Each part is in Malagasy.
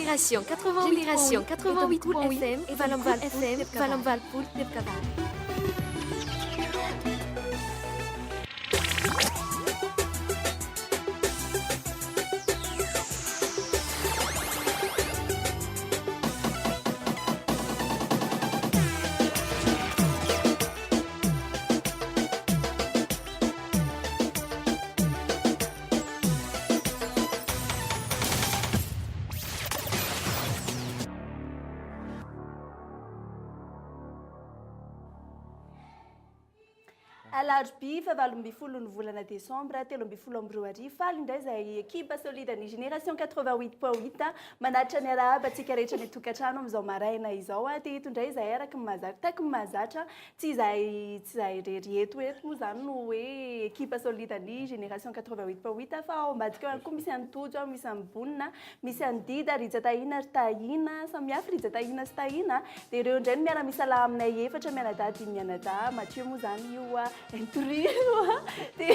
Génération 88 Génération 88 FM 88 FM 88 teboka valo. Alarobia fahavalo ambin'ny folo ny volana desambra 2013, faly indray izahay ekipa solide ny Génération 88.8 manatitra ny arahaba antsika rehetra ny tokantrano amin'izao maraina izao. Te eto indray izahay araka ny mahazatra, taky ny mahazatra, tsy izahay tsy izahay irery eto eto moa izany no hoe ekipa solide ny Génération 88.8 fa ao ambadika ao ihany koa misy an'i Tojo, misy an'i Bonina, misy an'i Dida, Rija Tahina ary Tahina, samihafa Rija Tahina sy Tahina, dia ireo indray no miara-misalahy aminay efatra mianadahy, dimy mianadahy, Mathieu moa izany io intrus io dia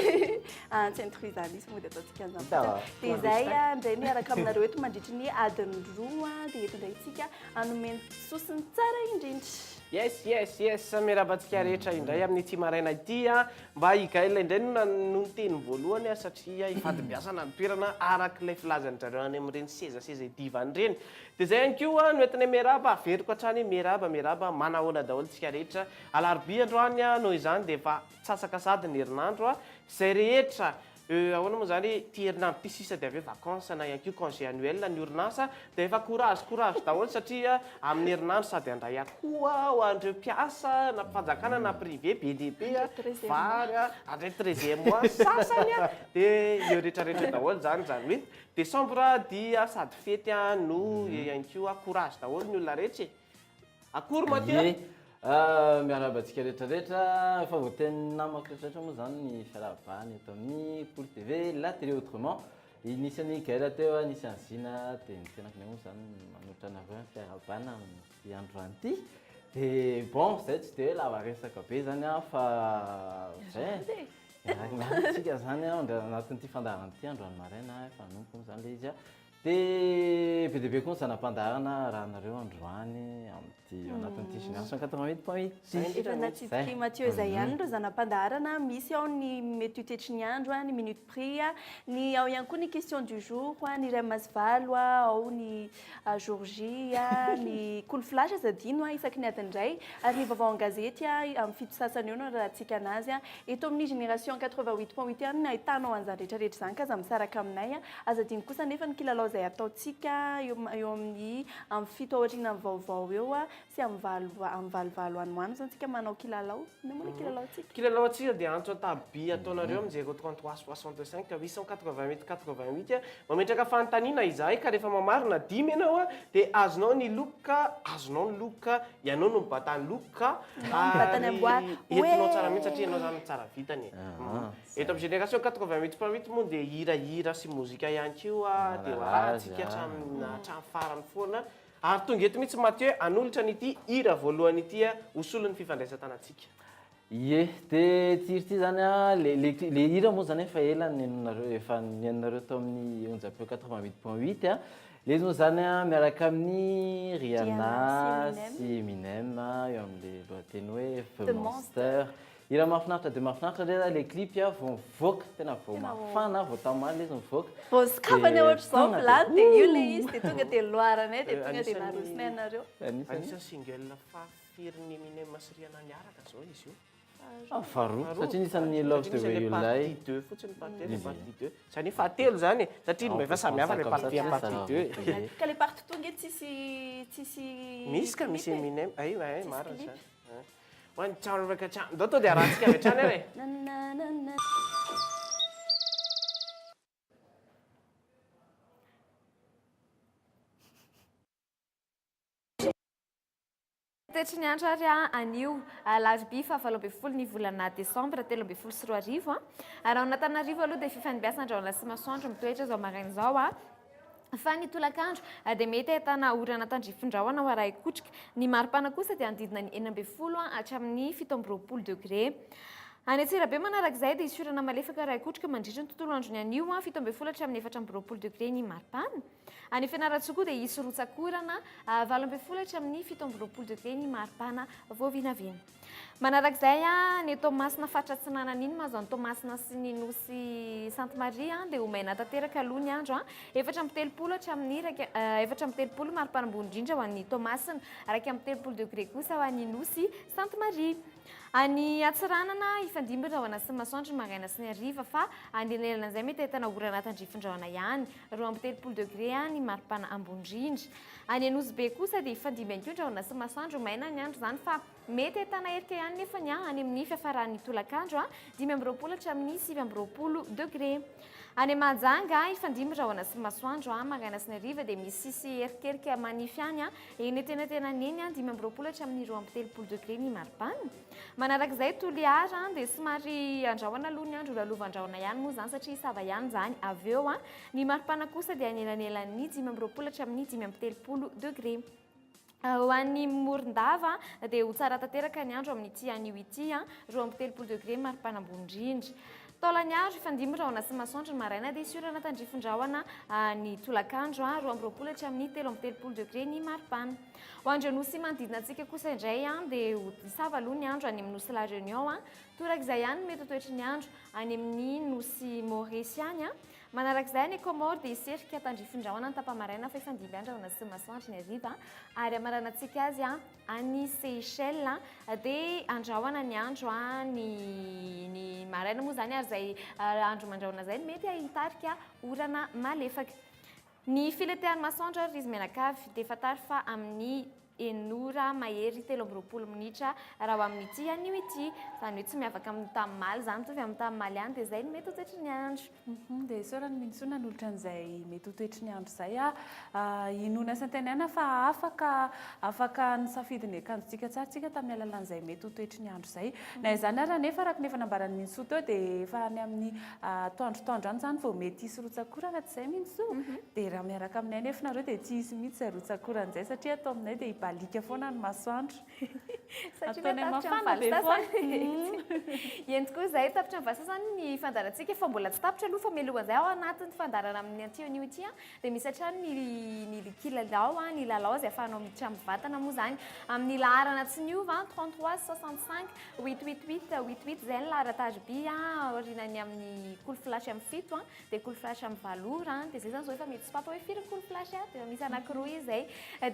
tsy intrus izany izy mody ataontsika an'izany fotsiny. Dia izay indray miaraka aminareo eto mandritry ny adiny roa, dia eto indray isika hanome ny sosony tsara indrindra. Yes yes yes, miarahaba antsika rehetra indray amin'ity maraina ity a, mba i Gaël indray no no niteny voalohany a, satria ifandimbiasana ny toerana arak'ilay filazan-dry zareo any amin'ireny sezaseza idivany ireny. Dia izay ihany koa no entinay miarahaba, averiko hatrany miarahaba miarahaba, manahoana daholo tsika rehetra. Alarobia androany a, noho izany dia efa tsatsaka sahady ny herinandro a, izay rehetra Euh ahoana moa zany ity herinandro ity sisa dia avy eo vacances na ihany koa congé annuel ny orinasa dia efa courage courage daholo satria amin'ny herinandro sady handray akoho ho an'ireo mpiasa na fanjakana na privé be dia be a, vary a, handray treizième mois sasany a, dia eo rehetra rehetra eo daholo zany, izany hoe décembre dia sady fety a no eo ihany koa courage daholo ny olona rehetra e. Akory Mathieu. Ie, miarahaba antsika rehetra rehetra, efa voatenin'ny namako rehetra rehetra moa izany ny fiarahabana eto amin'ny Kolo TV, la télé autrement, nisy an'i Gaël teo, nisy an'i Zina, dia ny tenako indray moa izany manolotra anareo ny fiarahabana amin'ity androany ity, dia bon izay tsy dia hoe lava resaka be izany aho fa izay e, miaraka isika izany an, anatin'ity fandaharana ity androany maraina, efa hanomboka moa izany ilay izy an. Dia be dia be koa ny zana-pandaharana arahanareo androany amin'ity ao anatin'ity Génération 88.8 ity. Efa natsidik'i Mathieu izay ihany ireo zana-pandaharana, misy ao ny mety ho tetry ny andro, ny minute prix, ny ao ihany koa ny question du jour, ny rem sy valo, ao ny jour J, ny kolo flash aza adino isaky ny adiny iray, ary ny vaovao an-gazety amin'ny fito sasany eo no arahantsika anazy. Eto amin'ny Génération 88.8 ihany no ahitanao an'izany rehetra rehetra izany ka aza misaraka aminay. Aza adino kosa anefa ny kilalao izay ataontsika eo eo amin'ny amin'ny fito aorianan'ny vaovao eo sy amin'ny valo amin'ny valovalo any ho any izao tsika manao kilalao. Inona moa ilay kilalaontsika? Kilalao antsika dia antso an-taroby ataonareo amin'ny zéro 33 65 888 88. Mametraka fanontaniana izahay ka rehefa mamarina dimy ianao dia azonao ny loka, azonao ny loka, ianao no mibata ny loka Mibata ny amboara. ary entinao tsara mihitsy satria ianao izany no tsara vitany e. Eto amin'ny Génération 88.8 moa dia hirahira sy mozika ihany koa dia ho arahantsika hatramin'ny hatramin'ny farany foana. Ary tonga eto mihitsy Mathieu hanolotra an'ity hira voalohany ity ho solon'ny fifandraisan-tanantsika. Ie, dia ity hira ity izany an, le le le hira moa izany efa ela nenonareo efa nenonareo tao amin'ny onjam-peo 88.8 an, le izy moa izany an miaraka amin'i Rihanna sy Eminem eo amin'le lohateny hoe The Monster. Hira mahafinaritra dia mahafinaritra re raha le clip a vao mivoaka, tena vao mafana vao tamaly izy mivoaka. Vao sokafana ohatr'izao vilany dia io le izy dia tonga dia loaranay dia tonga dia narosonay anareo. Anisan'ny single fahafirin'i Eminem sy Rihanna niaraka zao izy io? Faharoa, satria nisy an'ny Love the way you lie. Partie deux fotsiny, partie un dia partie deux. Izany hoe fahatelo izany e, satria mba efa samy hafa le partie un partie deux e. Ka le partie two nge tsisy tsisy Misy ka misy Eminem, ay ay marina izany. One charaka cha. Ndao to dia arahantsika avy hatrany ary e. Toetry ny andro ary anio alarobia faha 18 ny volana desambra 2013. Ary ao Antananarivo aloha dia fifandimbiasan-drahona sy masoandro mitoetra izao maraina izao. Fa ny tolakandro dia mety ahitana orana tandrifin-drahona ho arahin-kotroka. Ny maripana kosa dia hanodidina ny 16 hatramin'ny 27 degre. Any Antsirabe manarak'izay dia hisy orana malefaka arahin-kotroka mandritra ny tontolo andron'ny anio, 17 hatramin'ny 24 degre ny maripana. Any Fianarantsoa koa dia hisy rotsak'orana, 18 hatramin'ny 27 degré ny maripana vao vinavina. Manarak'izay, ny Toamasina faritra atsinanana iny mahazo an'i Toamasina sy ny nosy Sainte Marie dia ho maina tanteraka aloha ny andro, 34 hatramin'ny 34 maripana ambony indrindra ho an'i Toamasina, 31 degré kosa ho an'ny nosy Sainte Marie. Any Antsiranana, hifandimby ny rahona sy ny masoandro ny maraina sy ny hariva fa anelanelan'izay mety ahitana orana tandrifin-drahona ihany, 32 degré ny maripana ambony indrindra. Any Anosibe kosa dia hifandimby ihany koa ny rahona sy ny masoandro, maina ny andro izany fa mety ahitana erika ihany nefa ny any amin'ny fiafaran'ny tolakandro, 25 hatramin'ny 29 degré. Any Mahajanga, hifandimby rahona sy masoandro, maraina sy ny hariva dia misy sisy erikerika manify any, eny antenatenany eny, 25 hatramin'ny 32 degré ny maripana. Manarak'izay Toliara dia somary andrahona aloha ny andro, lalovandrahona ihany moa izany satria hisava ihany izany avy eo. Ny maripana kosa dia anelanelan'ny 25 hatramin'ny 35 degré. Ho an'ny Morondava dia ho tsara tanteraka ny andro amin'ity anio ity, 32 degré maripana ambony indrindra. Taolagnaro, hifandimby rahona sy masoandro ny maraina dia hisy orana tandrifin-drahona ny tolakandro, 22 hatramin'ny 33 degré ny maripana. Ho an'ireo nosy manodidina antsika kosa indray dia ho hisava aloha ny andro any amin'ny nosy La Réunion, torak'izay ihany no mety ho toetry ny andro any amin'ny nosy Maorisy any. Manarak'izay any Comores dia hisy erika tandrifin-drahona ny tapa-maraina fa hifandimby andrahona sy masoandro ny hariva ary hamaranantsika azy any Seychelles dia andrahona ny andro ny ny maraina moa izany ary izay andro mandrahona izay no mety hitarika orana malefaka. Ny filentehan'ny masoandro ary ry izy mianakavy dia fantaro fa amin'ny enina ora mahery 23 minitra raha ho amin'ity anio ity. Izany hoe tsy miavaka amin'ny tamin'ny maly izany, mitovy amin'ny tamin'ny maly ihany dia izay no mety ho toetry ny andro. Dia isaorana Minsoa nanolotra an'izay mety ho toetry ny andro izay. Inoana sy antenaina fa afaka afaka nisafidy ny akanjontsika tsara isika tamin'ny alalan'izay mety ho toetry ny andro izay. Na izany ary anefa araka ny efa nambaran'i Minsoa teo dia efa any amin'ny atoandrotoandro any izany vao mety hisy rotsak'orana, tsy izay Minsoa? Dia raha miaraka aminay anefa nareo dia tsy hisy mihitsy izay rotsak'orana izay satria ato aminay dia hibaliaka foana ny masoandro. Satria hoe Ataonay tapitra amin'ny mafana valo be sasany. foana. Eny tokoa izay, tapitra amin'ny valo sasany ny fandaharantsika fa mbola tsy tapitra aloha fa mialohan'izay ao anatin'ny fandaharana amin'ny an'ity anio ity dia misy hatrany ny ny kilalao, ny lalao izay ahafahanao miditra amin'ny vatana moa izany amin'ny laharana tsy miova 33 65 8 8 8 8 8 izay ny laharan-tariby aorianan'ny amin'ny kolo flash amin'ny fito. Dia kolo flash amin'ny valo ora an, dia zay zany zao efa mety sopapa hoe firy ny kolo flash an, dia efa misy anankiroa izy zay.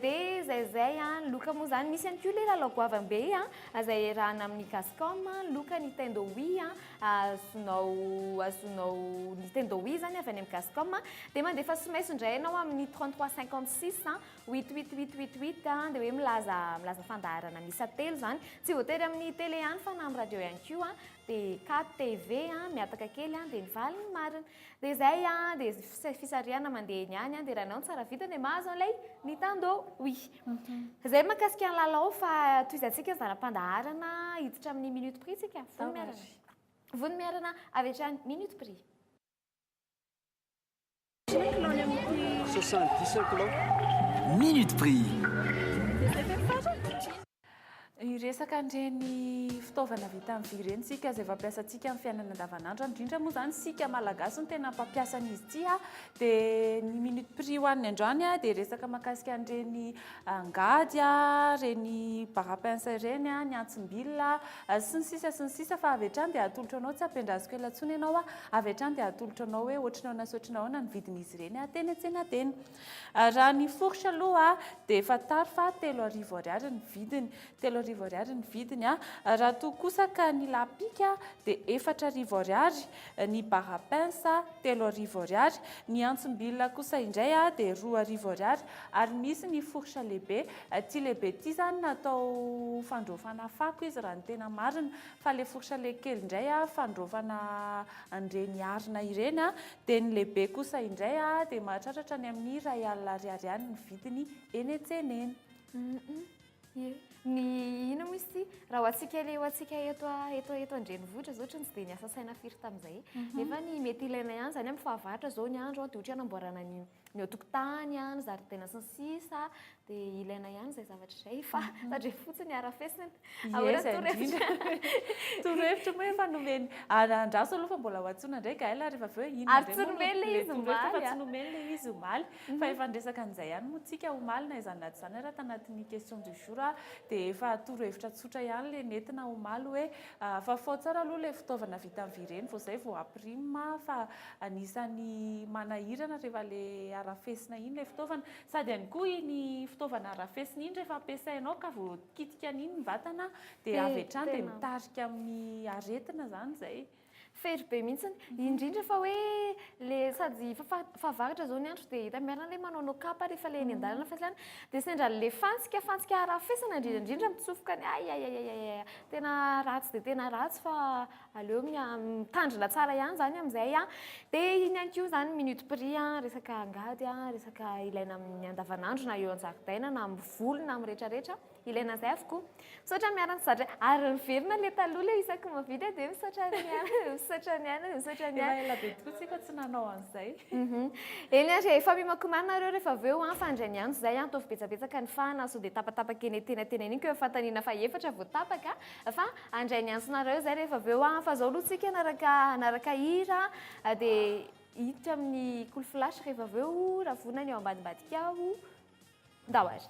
Dia zay zay an, ny loka moa zany misy ihany koa ilay lalao goavam-be an, izay iarahana amin'ny Gascom, loka Nintendo Wii an, azonao azonao Nintendo Wii zany avy any amin'ny Gascom, dia mandefa somaiso indray ianao amin'ny 33 56 8 8 8 8 8 an, dia hoe milaza milaza fandaharana miisa telo zany, tsy voatery amin'ny télé ihany fa na amin'ny radio ihany koa an, Dia KTV a, mihataka kely a, dia ny valiny marina. Dia izay a, dia fisarihana mandeha eny ihany a, dia raha ianao no tsara vintana dia mahazo an'ilay Nintendo Wii. Izay mahakasika ny lalao fa tohizantsika ny zana-pandaharana hiditra amin'ny minute prix tsika. Vonomiarana. Vonomiarana avy hatrany minute prix. Minute prix. Hiresaka an'ireny fitaovana vita amin'ny vy ireny isika izay fampiasantsika amin'ny fiainana andavanandro, indrindra moa izany isika Malagasy no tena mpampiasa an'izy ity. Dia ny minute prix ho an'ny androany dia resaka mahakasika an'ireny angady, ireny barre à pince ireny, ny antsim-bilona sy ny sisa sy ny sisa fa avy hatrany dia atolotra anao, tsy ampiandrasiko ela intsony ianao, avy hatrany dia atolotra anao hoe ohatry ny ahoana sy ohatry ny ahoana ny vidin'izy ireny teny an-tsena teny. Raha ny fourche aloha dia fantaro fa 3000 ariary ny vidiny, 3000 ariary ny vidiny. Raha toa kosa ka ny lapika dia 4000 ariary, ny barre à pince 3000 ariary, ny antsim-bilona kosa indray dia 2000 ariary ary misy ny fourche lehibe. Ity lehibe ity izany natao fandraofana fako izy raha ny tena marina fa ilay fourche le kely indray fandraofana an'ireny arina ireny dia ny lehibe kosa indray dia mahatratra hatrany amin'ny 1000 ariary any ny vidiny eny an-tsena eny. Ie. Ny inona moa izy ity? Raha ho antsika ilay ho antsika eto eto eto an-drenivohitra izao ohatran'ny tsy dia niasa saina firy tamin'izay. Nefa ny mety ilaina ihany izany amin'ny fahavaratra izao ny andro dia ohatra hoe hanamboarana ny. ny eo an-tokotany, ny zaridaina sy ny sisa, dia ilaina ihany izay zavatra izay fa tandremo fotsiny arafesina. Ahoana Ie, ny indrindra. torohevitra? Torohevitra moa efa nomeny. Andraso aloha fa mbola ho antsoina indray Gaël rehefa avy eo inona Ary indray tsy moa no nomeny ilay le izy torohevitra fa omaly, tsy ah. nomeny ilay izy omaly. Fa efa niresaka an'izay ihany moa tsika omaly na izany na tsy izany raha tanatin'ny question du jour dia efa torohevitra tsotra ihany ilay nentina omaly hoe fafao tsara aloha ilay fitaovana vita amin'ny vy ireny vao izay vao ampirima fa anisan'ny manahirana rehefa ilay arafesina iny ilay fitaovana. Sady ihany koa iny fitaovana arafesina iny rehefa ampiasainao ka vao kitika an'iny ny vatana dia avy hatrany dia mitarika amin'ny aretina izany izay. Fery be mihitsy, indrindra fa hoe le sady fahavaratra zao ny andro dia hita miarina le manaonao kapa rehefa le eny an-dalana fa zany dia sendra le fantsika fantsika arafesina indrindra indrindra mitsofoka ny ay ay ay ay ay tena ratsy dia tena ratsy fa aleo mitandrina tsara ihany zany amin'izay a. Dia iny ihany koa zany minute prix a, resaka angady a, resaka ilaina amin'ny andavanandro na eo an-jaridaina na amin'ny volo na amin'ny rehetrarehetra ilaina izay avokoa. Misaotra miarina zatra ary miverina le taloha le isaky mavidy dia misaotra ny ana, misaotra ny ana, misaotra ny ana. Efa ela be tokoa tsika tsy nanao an'izay. Eny ary efa mimakomana nareo rehefa avy eo fa handray ny andro izay ataovy betsabetsaka ny fahana sao dia tapatapaka eny an-tenatena eny koa efa fanontaniana fahaefatra vao tapaka fa handray ny antsonareo izay rehefa avy eo fa zao aloha tsika hanaraka hira dia hiditra amin'ny Kolo Flash rehefa avy eo raha vonona ny ao ambadimbadika ao. Ndao ary.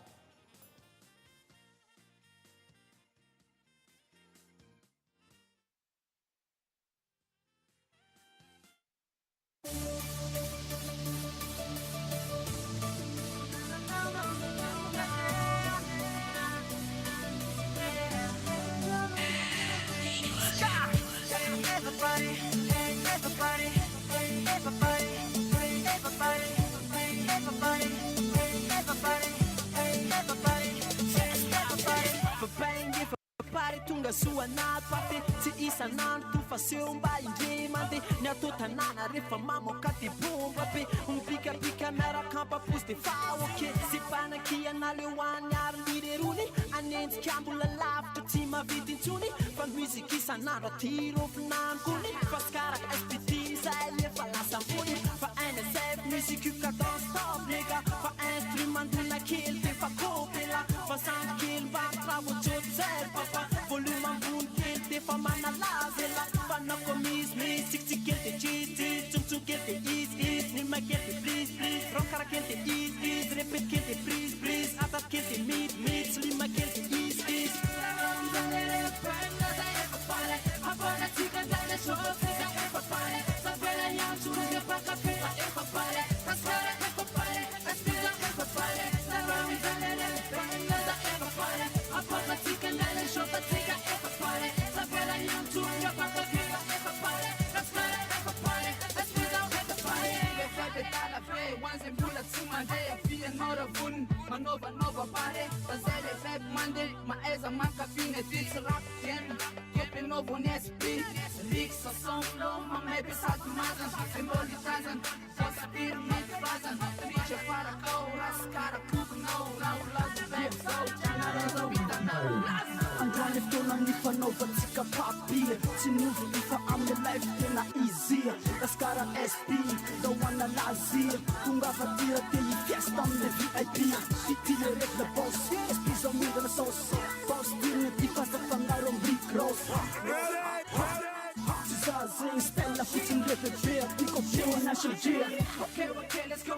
Pare tonga soa anaty pate tsy isan'andro to fa seho mba indre mandeha ny atao tanàna rehefa mamoaka de bomba be mipikapika miaraka ampaposy de fa ok sy mpanakiana leo any ary lirerony anenjika mbola lavitra tsy mahavita intsony fa musique isan'andro aty rofinanokony fa skara SPT zay efa lasa ambony fa NSF musique cadence stop nega fa instrument dona kely de fa kopela fa sangy kely mba mitravo zay papa volume ambony kely de fa manalazy ela fa nako misy misy tsikitsiky kely de cheese cheese tsontsontsy kely de izy izy nima kely de please please ronkara kely de izy izy répète kely de prise prise atat kely de mid mid slima kely de izy izy. Androany fotoana amin'ny fanaovantsika papia tsy miovy fa amin'ny life tena easy Gasikara SP dahoana lazia tonga avatira te hifiesta amin'ny VIP ity le règle boss SP zao mindana sauce boss tirina ty fasa fangaro amin'ny Rick Ross tsy za zegny style fotsiny rehefa be atiko feo an'HG. Okay, okay, let's go.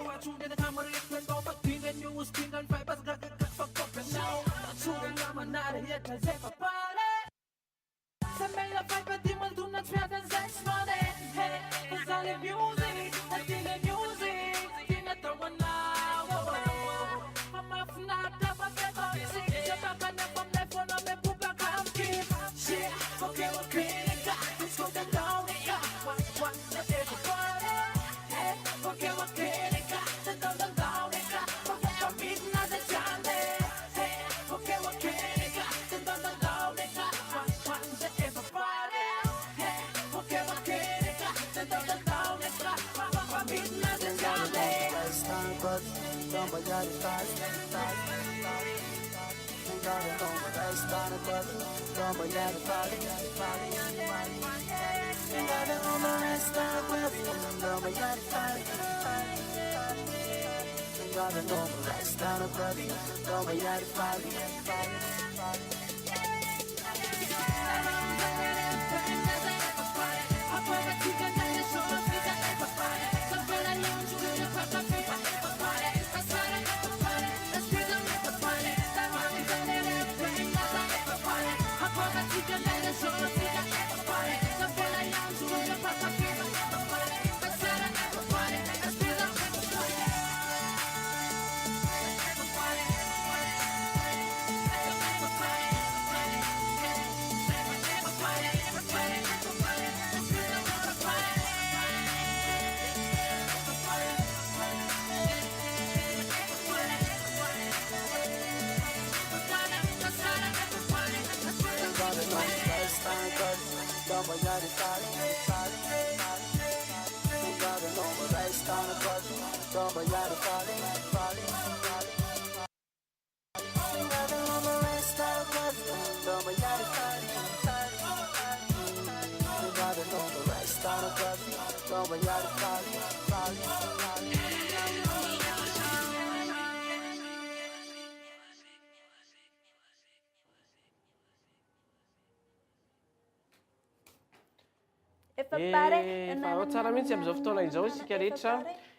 Efa pare. Efa ao tsara mihitsy amin'izao fotoana izao isika rehetra.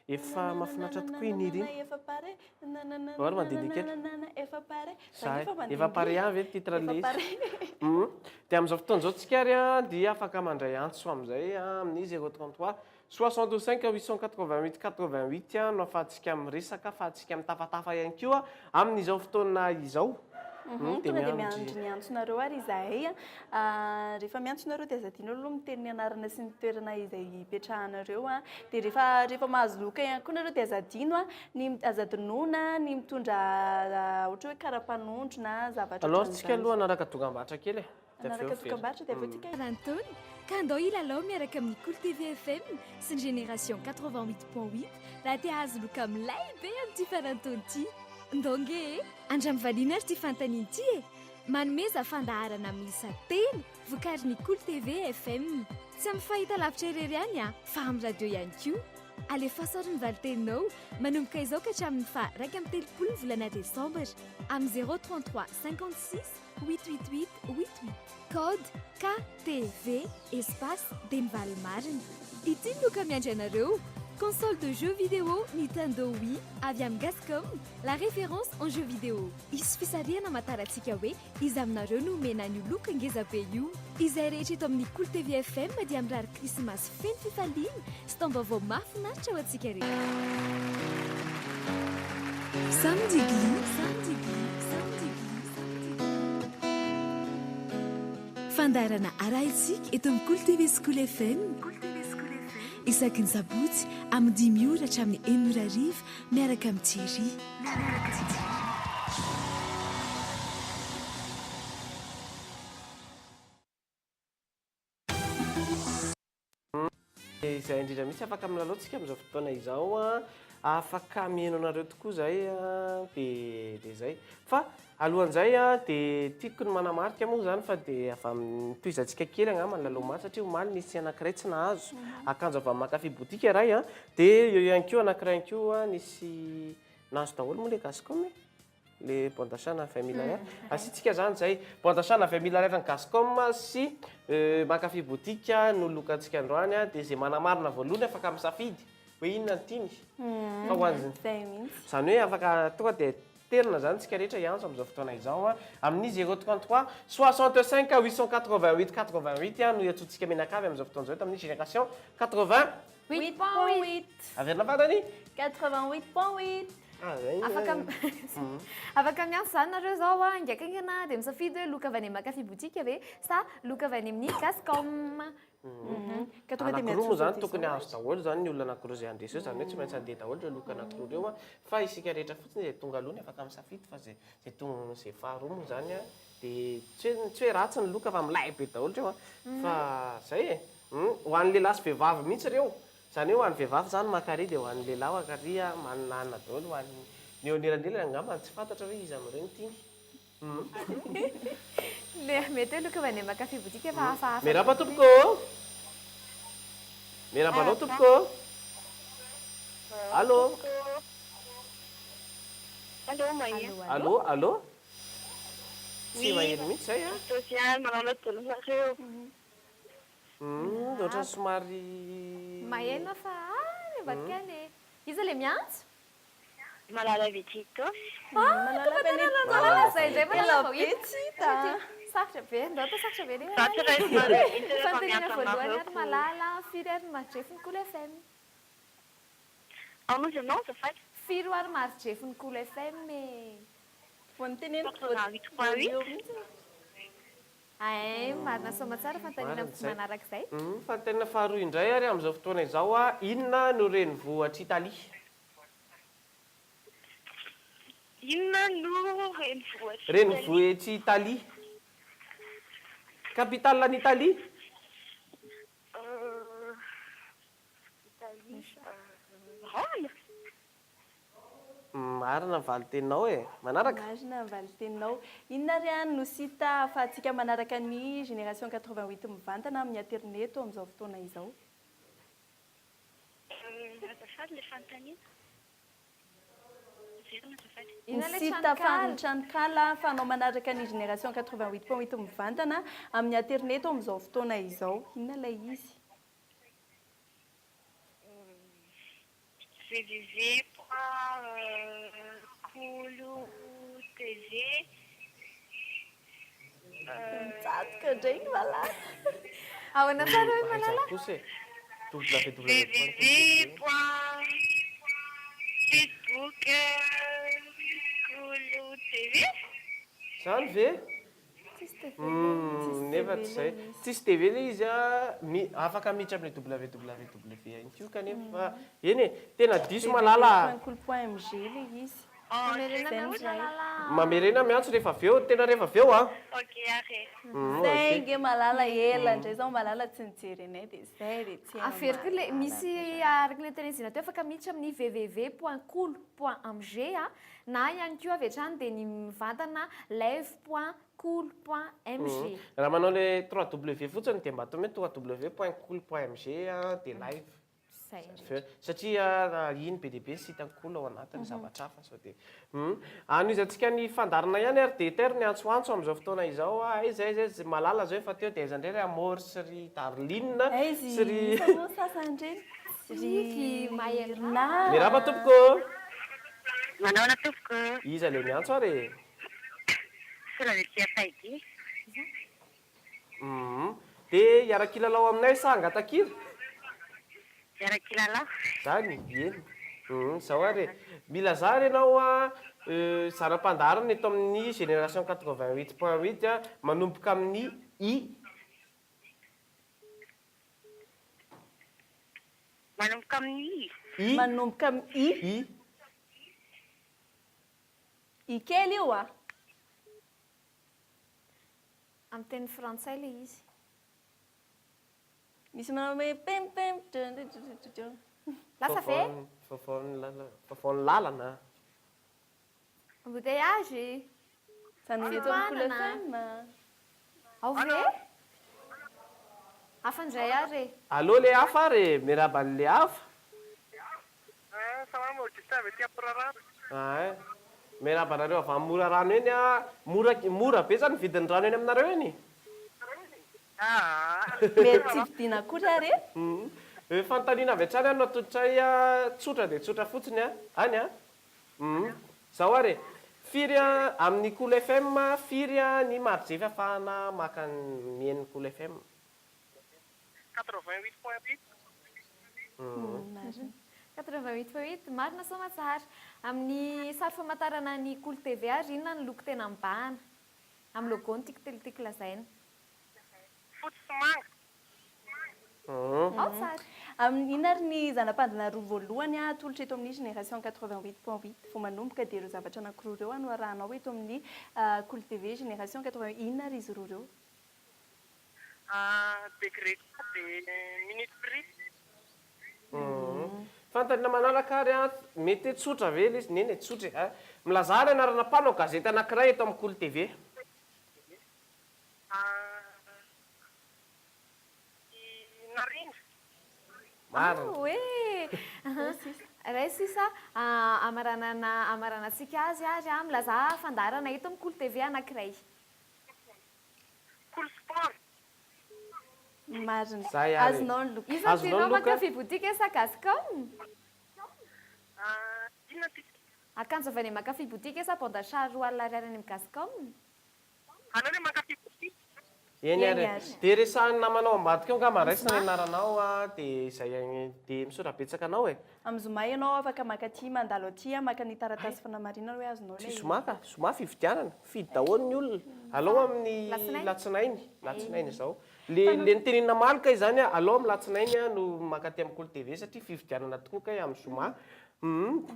Efa mahafinaritra tokoa i Nirina. Efa pare. Oary mandinika kely. Efa pare. Zay. Efa pare ihany ve ny titre an'ilay izy? Dia amin'izao fotoana izao tsika ary dia afaka mandray antso amin'izay amin'ny 033 65 888 88 no ahafahantsika miresaka, ahafahantsika mitafatafa ihany koa amin'izao fotoana izao. Mhm, tonga dia miandry ny antsonareo ary izahay. Ah, rehefa miantso nareo dia aza adino aloha miteny ny anarana sy ny toerana izay hipetrahanareo. Ah. Dia rehefa rehefa mahazo loka ihany koa nareo dia aza adino ah, ny aza adinoina ny mitondra ah, ohatra hoe kara-panondro na zavatra Aloha tsika ohatran'izany. aloha hanaraka dokambarotra kely e. Dia avy eo Hanaraka miverina. dokambarotra dia avy eo tsika Farantaona, ka andao hilalao miaraka amin'ny Kolo TV FM sy ny Génération 88.8 raha te hahazo loka milay be amin'ity farantaona ity. Ndao nge e! Andramo valiana ary ity fanontaniana ity e! Manomeza fandaharana miisa telo vokarin'ny Kolo TV FM. Tsy amin'ny fahitalavitra irery ihany a, fa amin'ny radio ihany koa. Alefaso ary ny valin-teninao manomboka izao ka hatramin'ny faha 31 ny volana desambra amin'ny 033 56 Huit huit huit huit huit. Code KTV espace dia ny valiny marina. Ity ny loka miandry anareo, Console de jeux vidéo Nintendo Wii avy amin'ny Gascom, la référence en jeux vidéo. Hisy fisarihana hamantarantsika hoe iza aminareo no homena an'io loka ngeza be io. Izay rehetra eto amin'ny Kolo TV FM dia mirary Krismasy feno fifaliana sy taom-baovao mahafinaritra ho antsika rehetra. Samedi Glee. Fandaharana arahintsika eto amin'ny Kolo TV sy Kolo FM isaky ny sabotsy amin'ny dimy ora hatramin'ny enina ora hariva miaraka amin'i Thierry. Izay indrindra mihitsy, afaka milalao tsika amin'izao fotoana izao an, afaka mihaino anareo tokoa izay an, dia dia izay. Fa alohan'izay an, dia tiako ny manamarika moa izany fa dia avy amin'ny tohizantsika kely angamba ny lalao omaly satria omaly nisy anankiray tsy nahazo akanjo avy amin'ny Mankafy Boutique iray an, dia eo ihany koa anankiray ihany koa nisy nahazo daholo moa ilay Gascom e. Le bon d'achat na 20 mille ariary. Asiantsika zany zay. Bon d'achat na 20 mille ariary ny Gascom sy Mankafy Boutique no lokantsika androany dia izay manamarina voalohany afaka misafidy hoe inona no tiany. Fa ho an'ny Zay mihitsy. Izany hoe afaka tonga dia terina zany tsika rehetra hiantso amin'izao fotoana izao amin'ny 033 65 888 88 no iantsoantsika mianakavy amin'izao fotoana izao eto amin'ny Génération 88. 8.8. Averina farany. 88.8. Afaka afaka miantso izany nareo izao a, haingankaingana dia misafidy hoe loka avy any amin'ny Mankafy Boutique ve sa loka avy any amin'ny Gascom. Ka tonga dia Anankiroa moa miantso izany tokony hahazo daholo izany ny olona anankiroa izay handresy eo, izany hoe tsy maintsy handeha daholo ireo loka anankiroa ireo an, fa isika rehetra fotsiny izay tonga aloha ny afaka misafidy fa izay izay tonga izay faharoa moa izany an dia tsy hoe tsy hoe ratsy ny loka fa milay be daholo ireo an, fa izay e, ho an'ny lehilahy sy vehivavy mihitsy ireo. Izany hoe ho an'ny vehivavy izany maka ary dia ho an'ny lehilahy maka ary manana anona daholo ho an'ny ny eo anelanelany angamba tsy fantatra hoe iza amin'ireo no tiany. Le mety hoe loka mandeha maka boutique fa hafahafa. Miarahaba tompoko ô! Miarahaba anao tompoko ô! Allô! Allô, maheno. Allô, allô. Tsy maheno mihitsy zay a. Social, manao daholo nareo. Ohatran'ny somary. Maheno fa any ambadika any e. Iza le miantso? Malala avy aty Itaosy. Ah, tonga tena Malala zay indray Malala vao hita. Tsy hita. Sarotra be, ndao atao sarotra be le Za tsy raha somary mihitsy rehefa Fanontaniana miantso voalohany anareo ary Malala, firy ary ny maridrefin'ny Kolo FM? Ao moa ianao azafady? Firy ary maridrefin'ny Kolo FM e? Vao niteneniko 88.8. Ay, marina soamatsara fanontaniana Marina izay. manaraka izay. Fanontaniana faharoa indray ary amin'izao fotoana izao a, inona no renivohitr'Italia? Inona no renivohitr'Italia? Renivohitr'Italia. Capitale an'Italia? Italie, Rome? Marina ny valin-teninao e. Manaraka. Marina ny valin-teninao. Inona ary any no site ahafahantsika manaraka ny Génération 88 mivantana amin'ny aterineto amin'izao fotoana izao? Azafady ilay fanontaniana. Averina azafady. Ny Inona ilay site tranonkala? ahafahan'ny tranonkala ahafahanao manaraka ny Génération 88.8 mivantana amin'ny aterineto amin'izao fotoana izao. Inona ilay izy? www point kolo tv Mitsatoka indray ny Malala. Ahoana tsara hoe Malala? Aiza kosa e? www www point facebook kolo tv. Zany ve? Tsisy TV. Nefa tsy zay. Tsisy TV le izy a, mi- afaka miditra amin'ny www ihany koa kanefa eny e, tena diso Malala a. www.kolo.mg ilay izy. Mamerena miantso Malala. Mamerena miantso rehefa avy eo, tena rehefa avy eo a. Ok ary. Zay Ok. nge Malala ela indray zao Malala tsy nijery anay dia zay dia tsy hainao Averiko le Malala. misy araka ny tenenizina teo afaka miditra amin'ny www.kolo.mg a, na ihany koa avy hatrany dia ny mivantana live.kolo.mg. Raha manao le 3W fotsiny dia mba atao hoe 3W.kolo.mg a, dia live. Zay indrindra. Satria iny be dia be site kolo ao anatiny zavatra hafa sao dia. Anohizantsika ny fandaharana ihany ary dia tery ny antsoantso amin'izao fotoana izao a. Aiza aiza aiza Malala zao efa teo dia aiza indray ry Amor sy ry Darline Aiza sy ry iza moa sasany ireny? Ry Maherina. Na. Miarahaba tompoko. Manaona tompoko. Iza le miantso ary e? Sola avy aty Ampahidia. Dia hiara-kilalao aminay sa hangatakira? Hiara-kilalao. Zany, eny. Zao ary e. Mila zary ianao a, zana-pandaharana eto amin'ny Génération 88.8 a, manomboka amin'ny I. Manomboka amin'ny I. I. Manomboka amin'ny I. I. I kely io a. Amin'ny teny frantsay ilay izy. Misy manao hoe pim pim dun dun dun dun dun. Lasa ve? Vaovaon'ny lalana. Vaovaon'ny lalana. Embouteillage. Zany hoe eto amin'ny Cool Fitohanana. FM. Ao ve? Hafa indray ary e. Allô le hafa ary e, miarahaba an'le hafa. Salama Augustin avy aty Morarano. Ay, miarahaba anareo avy any Morarano eny a. Mora mora be zany vidin'ny rano eny aminareo eny? Ah. Mety tsy vidiana akory ary e. Fanontaniana avy hatrany no atolotray a, tsotra dia tsotra fotsiny a. Any a. Zao ary e, firy a, amin'ny Cool FM firy a ny marijefy ahafahana maka ny mihaino ny Cool FM? 88.8. Marina. 88.8, marina soamatsara. Amin'ny sary famantarana ny Cool TV ary inona ny loko tena mibahana? Amin'ny logo no tiako tiako lazaina. Fotsy sy manga. Ao tsara. Amin'ny inona ary ny zana-pandina roa voalohany a atolotra eto amin'ny Génération 88.8 vao manomboka dia ireo zavatra anankiroa ireo no arahanao eto amin'ny Cool TV Génération 88 inona ary izy roa ireo? Degré dia minute prix. Fanontaniana manaraka ary a, mety hoe tsotra ve ilay izy? Neny e, tsotra e. Milazà ary anarana mpanao gazety anankiray eto amin'ny Cool TV. I Narindra. Marina. Hoe. Iray sisa hamaranana hamaranantsika azy ary milazà fandaharana eto amin'ny Kolo TV anankiray. Kolo Sport. Marina. Zay ary. Azonao ny loka. Iza no Azonao tianao ny loka. Mankafy Boutique sa Gascom? Inona ty? Akanjo avy any Mankafy Boutique sa bon d'achat 20 ariary any amin'ny Gascom? Anao le mankafy boutique. Eny Eny ary. ary. Dia resahin'ny namanao ambadika ao angamba raisina ny anaranao a, dia izay agny dia misaotra betsaka anao e. Amin'ny zoma ianao afaka maka aty mandalo aty maka ny taratasy fanamarinana hoe azonao Tsy ilay zoma ka, zoma fifidianana, fidy daholo ny olona. Alao amin'ny Latsinainy. latsinainy, latsinainy izao. Le le nitenenina omaly kay izany a, alao amin'ny latsinainy a no mankaty amin'ny Kolo TV satria fifidianana tokoa kay amin'ny zoma. Humm.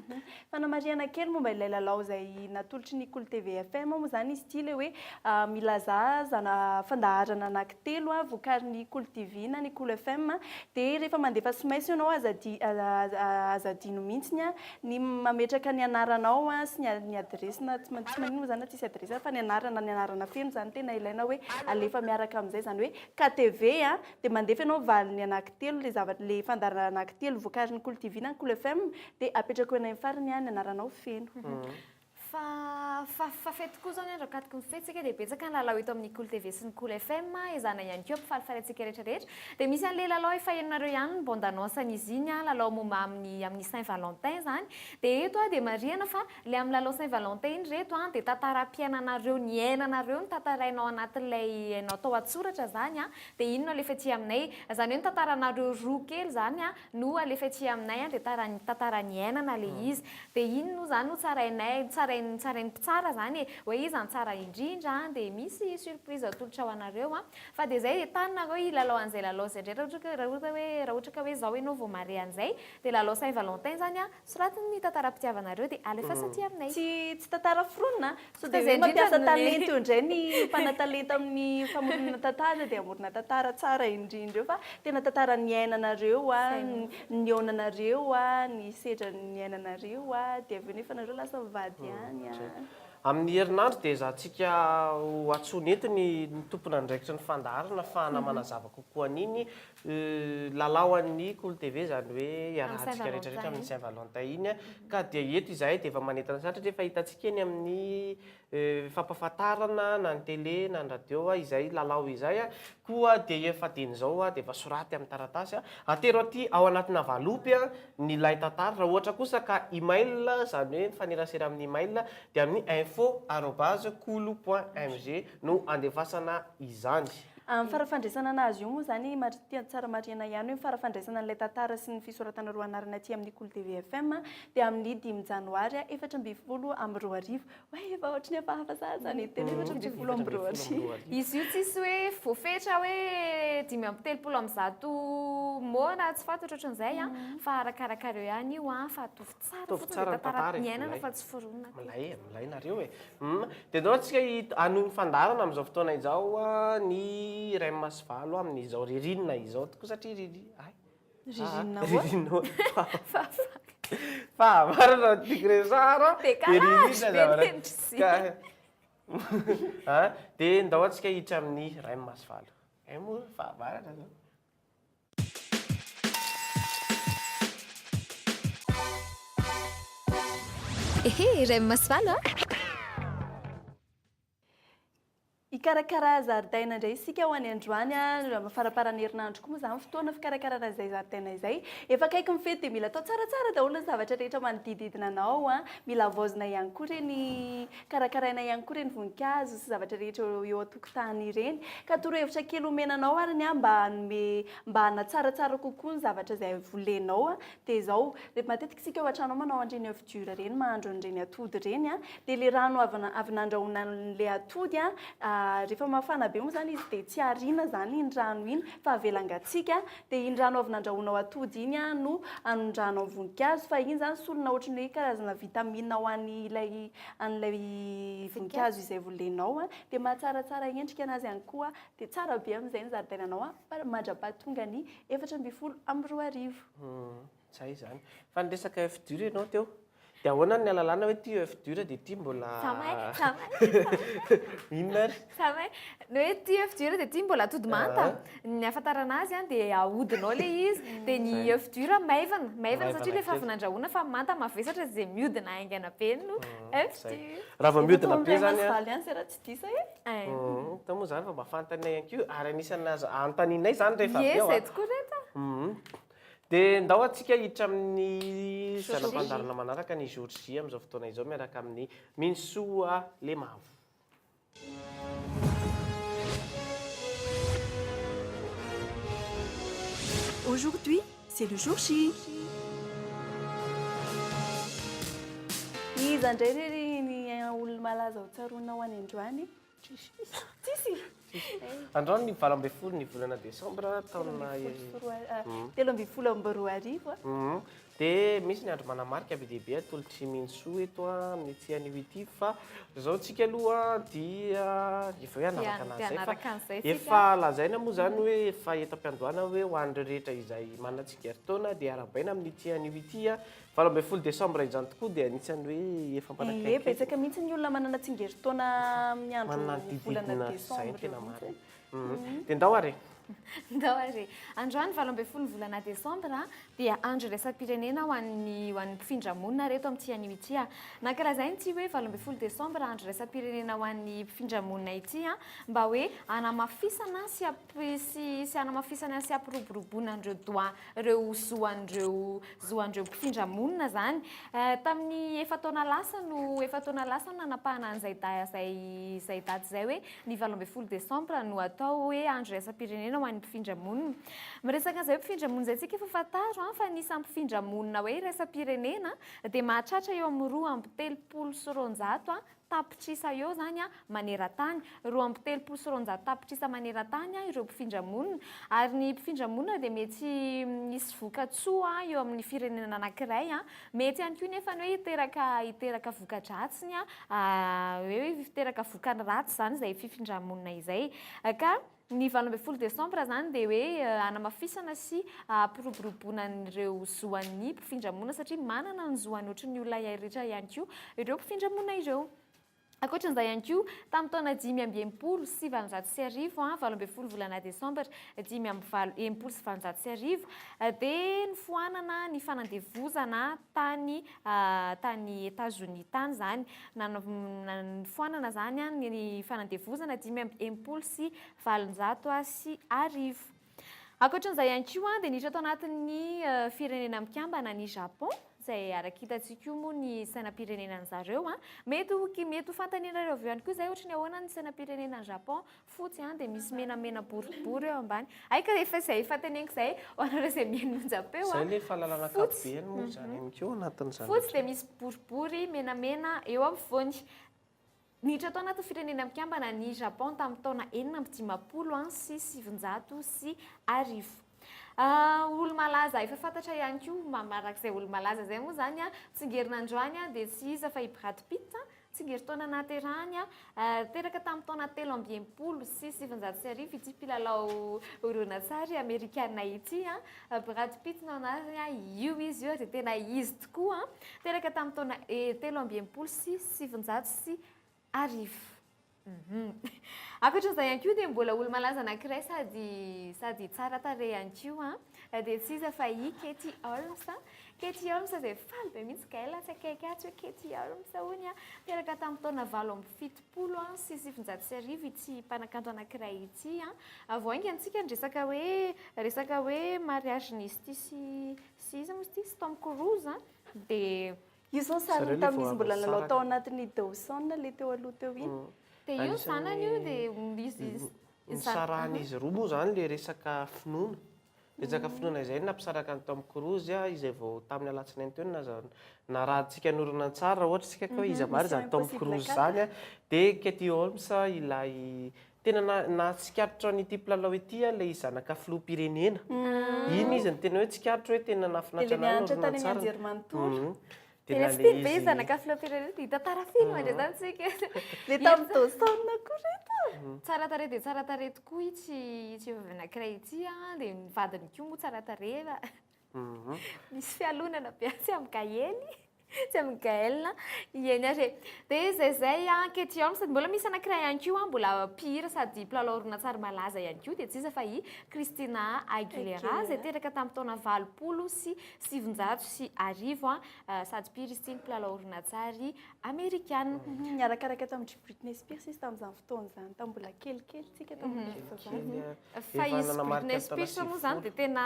Fanamarihana kely momba ilay lalao izay natolotry ny Kolo TV FM moa izany izy ity ilay hoe milazà zana fandaharana anankitelo vokarin'ny Kolo TV na ny Kolo FM dia rehefa mandefa sms ianao aza aza adino mihitsy ny mametraka ny anaranao sy ny ny adiresy na tsy tsy maninona moa izany na tsisy adiresy fa ny anarana ny anarana feno izany tena ilaina hoe alefa miaraka amin'izay izany hoe KTV Dia mandefa ianao valiny anankitelo le zavatra le fandaharana anankitelo vokarin'ny Kolo TV na ny Kolo FM dia apetrako eny amin'ny farany ny anaranao feno. Fa fa fa fety koa zao ny andro ankatoky ny fety saika dia betsaka ny lalao eto amin'ny Kolo TV sy ny Kolo FM ezahana ihany koa hampifalifaly antsika rehetra rehetra. Dia misy an'ilay lalao efa henonareo ihany ny bande annonce an'izy iny an, lalao momba amin'ny amin'ny Saint Valentin izany. Dia eto dia marihana fa ilay amin'ny lalao Saint Valentin iny ry reto an dia tantaram-piainanareo niainanareo no tantaraina ao anatin'ilay hainao atao an-tsoratra izany an. Dia iny no alefa aty aminay. Izany hoe ny tantaranareo roa kely izany no alefa aty aminay dia tara- tantara niainana ilay izy. Dia iny no izany no tsarainay, tsarain'ny tsarain'ny mpitsara izany e, hoe iza no tsara indrindra an, dia misy surprise atolotra ho anareo an. Fa dia izay, entanina nareo hilalao an'izay lalao izay indray raha ohatra ka raha ohatra hoe raha ohatra ka hoe izao ianao vao mahare an'izay. Dia lalao Saint Valentin izany an, soraty ny tantaram-pitiavanareo dia alefaso aty aminay. Tsy tsy tantara foronina an! Sao Fa dia izay hoe indrindra mampiasa no talenta eo indray ny mpanatalenta amin'ny famoronana tantara dia hamorona tantara tsara indrindra eo fa tena tantara niainanareo an, nihaonanareo an, ny sedra niainanareo an, dia avy eo nefa nareo lasa mivady ihany an. Amin'ny herinandro dia ezahantsika ho antsoina eto ny tompon'andraikitry ny fandaharana ahafahana manazava kokoa an'iny Lalao an'ny Kolo TV izany hoe iarahantsika rehetra rehetra amin'ny Saint Valentin iny ka dia eto izahay dia efa manentana satria rehefa hitantsika eny amin'ny fampahafantarana na ny télé na ny radio izay lalao izay koa dia efa dieny izao dia efa soraty amin'ny taratasy atero aty ao anatina valopy ny ilay tantara raha ohatra kosa ka email izany hoe mifanerasera amin'ny email dia amin'ny info arobase kolo point mg no andefasana izany. Amin'ny fara-fandraisana anazy io moa izany, tiany tsara marihina ihany hoe ny fara-fandraisana an'ilay tantara sy ny fisoratana roa anarana aty amin'ny Kolo TV FM dia amin'ny dimy janoary 2014. Oay, efa ohatry ny hafahafa sahady izany teny 2014. Izy io tsisy hoe voafetra hoe 135 mots na tsy fantatra ohatran'izay an, fa arakarakareo ihany io an, fa ataovy tsara Ataovy fotsiny tsara dia ny tantara e, tantara-piainana milay. fa tsy foronina akory. Milay e, milay nareo e. Humm. Dia ndao tsika hanohy ny fandaharana amin'izao fotoana izao ny rem sy valo amin'izao ririnina izao tokoa satria riri ay. Ririnina ahoana? Ririnina ahoana? Fahavaratra no tiako resahana. Décalage Dia ririnina be zavatra. ny endritsy. Ka ah, dia ndao antsika hiditra amin'ny rem sy valo. Ay moa fahavaratra zao. Ehe, Rem sy Valo a! Hikarakara zaridaina indray isika ho any androany, amin'ny faramparan'ny herinandro koa moa izany fotoana fikarakarana izay zaridaina izay. Efa akaiky ny fety dia mila atao tsaratsara daholo ny zavatra rehetra manodididina anao, mila havaozina ihany koa ireny, karakaraina ihany koa ireny voninkazo sy zavatra rehetra eo an-tokotany ireny. Ka torohevitra kely omena anao ary ny ahy mba hanome Mba hanatsaratsara kokoa ny zavatra izay volenao dia izao, rehefa matetika isika ao an-trano ao manao an'ireny oeuf dur ireny, mahandro an'ireny atody ireny dia ilay rano avy avy nandrahoina an'ilay atody rehefa mafana be moa izany izy dia tsy ariana izany iny rano iny fa avela hangatsiaka dia iny rano avy nandrahoinao atody iny no anondrahanao voninkazo fa iny izany solona ohatran'ny hoe karazana vitamine ho an'ilay an'ilay voninkazo izay volenao dia mahatsaratsara endrika anazy ihany koa dia tsara be amin'izay ny zaridainanao mandra-pahatonga ny 2014. Zay izany. Fa niresaka œuf dur ianao teo. Dia ahoana ny ahalalana hoe ity oeuf dur dia ity mbola. Za mahay, za mahay, za mahay. Inona ary? Za mahay. Ny hoe ity oeuf dur dia ity mbola atody manta. Ny ahafantarana azy an dia ahodinao ilay izy dia ny oeuf dur maivana, maivana satria ilay efa avy nandrahoina fa manta mavesatra dia mihodina haingana be no oeuf dur. Raha vao mihodina be izany an. Efa tao amin'ny iray valo ihany izay raha tsy diso e. Tao moa izany fa mba fantanay ihany koa ary anisan'ny azo anontanianay izany rehefa avy Ie, eo izay an. tokoa reto a. Dia ndao antsika hiditra amin'ny zana-pandaharana manaraka ny jour J amin'izao fotoana izao miaraka amin'i Minosoa Lemavo. Aujourd'hui, c'est le jour J. Iza indray re ny olona malaza ho tsaroanao any androany? Tsisy. Androany ny 18 ny volana desambra taona 2013. Dia misy ny andro manamarika be dia be atolotr'i Minsoa eto amin'ity anio ity fa izao tsika aloha dia efa hoe hanaraka an'izay fa efa lazaina moa izany hoe efa eto am-piandohana hoe ho an'ireo rehetra izay manana tsingerin-taona dia arahabaina amin'ity anio ity. 18 desambra izany tokoa dia anisan'ny hoe efa mpanakaiky. Ie, betsaka mihitsy ny olona manana tsingerin-taona amin'ny andro volana desambra io mihitsy. Dia ndao ary e! Ndao ary e! Androany 18 ny volana desambra dia andro iraisam-pirenena ho an'ny ho an'ny mpifindra monina ary eto amin'ity anio ity. Nankalazaina ity hoe 18 desambra andro iraisam-pirenena ho an'ny mpifindra monina ity mba hoe hanamafisana sy sy hanamafisana sy hampiroboroboana an'ireo droit ireo zo an'ireo zo an'ireo mpifindra monina izany. Tamin'ny efa-taona lasa no efa-taona lasa no nanapahana an'izay da- izay izay daty izay hoe ny 18 desambra no atao hoe andro iraisam-pirenena ho an'ny mpifindra monina. Miresaka an'izay hoe mpifindra monina izay tsika efa fantaro fa ny isan'ny mpifindra monina hoe iraisam-pirenena dia mahatratra eo amin'ny 232 tapitrisa eo izany maneran-tany. 232 tapitrisa maneran-tany ireo mpifindra monina. Ary ny mpifindra monina dia mety hisy voka-tsoa eo amin'ny firenena anankiray. Mety ihany koa nefa ny hoe hiteraka hiteraka voka-dratsiny, hoe hiteraka vokany ratsy izany izay fifindra-monina izay. Ka ny 18 desambra izany dia hoe hanamafisana sy hampiroboroboana an'ireo zo an'ny mpifindra monina satria manana ny zo any ohatry ny olona rehetra ihany koa ireo mpifindra monina ireo. Ankoatran'izay ihany koa, tamin'ny taona 1865, 18 volana desambra 1865, dia nofoanana ny fanandevozana tany tany Etazonia tany izany. Nofoanana izany ny fanandevozana 1865. Ankoatran'izay ihany koa dia niditra tao anatin'ny Firenena Mikambana ny Japon, izay araka hitantsika io moa ny sainam-pirenenan'ny zareo. Mety ho mety ho fanontanianareo avy eo ihany koa izay ohatry ny ahoana ny sainam-pirenenan'i Japon, fotsy dia misy menamena boribory eo ambany. Hay ka efa izay efa teneniko izay ho anareo izay mihaino onjam-peo. Izay ilay fahalalana ankapobeny moa izany ihany koa anatin'izany. Fotsy dia misy boribory menamena eo afovoany. Niditra tao anatin'ny Firenena Mikambana ny Japon tamin'ny taona 1956. Olo-malaza efa fantatra ihany koa, araka izay olo-malaza izay moa izany, tsingerina androany dia tsy iza fa i Brad Pitt, tsingerin-taona nahaterahany, teraka tamin'ny taona 1963 ity mpilalao horonantsary amerikana ity. Brad Pitt no anarany, io izy io ary dia tena izy tokoa. Teraka tamin'ny taona 1963. Ankoatran'izay ihany koa dia mbola olo-malaza anankiray sady sady tsara tarehy ihany koa dia tsy iza fa i Katie Holmes. Katie Holmes izay faly be mihitsy Gaël tsy akaiky ahy tsy hoe Katie Holmes hono. Teraka tamin'ny taona 1978 ity mpanakanto anankiray ity. Vao haingana isika niresaka hoe resaka hoe mariage-n'izy ity sy sy iza moa izy ity sy Tom Cruise dia Io izao ny sariny tamin'izy mbola nilalao tao anatin'ny Dawson ilay teo aloha teo iny. Dia io zanany io dia izy izy Nisarahan'izy roa moa izany ilay resaka finoana. Resaka finoana izay no nampisaraka an'i Tom Cruise izay vao tamin'ny alatsinainy teo no narahantsika ny horonantsary raha ohatra isika ka hoe iza marina izany Tom Cruise izany. Dia Katie Holmes ilay tena nahatsikaritra an'ity mpilalao ity ilay zanaka filoham-pirenena. Iny izy no tena hoe tsikaritro hoe tena nahafinaritra Dia ilay anahy ny nianatra tany amin'ny horonantsariny. anjerimanontolo. Dia Tena na tsy ilay tiany be izy zanaka filoham-pirenena dia hitantara film indray izany tsika. Ilay tamin'ny Dawson koa reto. Tsara tarehy dia tsara tarehy tokoa itsy itsy vehivavy anankiray ity an, dia ny vadiny koa moa tsara tarehy fa misy fialonana be atsy amin'i Gaely. Tsy amin'i Gaël. Eny ary e. Dia izay izay an, Katie Holmes, sady mbola misy anankiray ihany koa mbola mpihira sady mpilalao horonantsary malaza ihany koa dia tsy iza fa i Christina Aguilera izay teraka tamin'ny taona 1980 sady mpihira izy ity no mpilalao horonantsary amerikana. Niarakaraka tamin-dry Britney Spears izy tamin'izany fotoana izany, tamin'ny mbola kelikely tsika tamin'ny zaza. Fa izy Britney Spears moa izany dia tena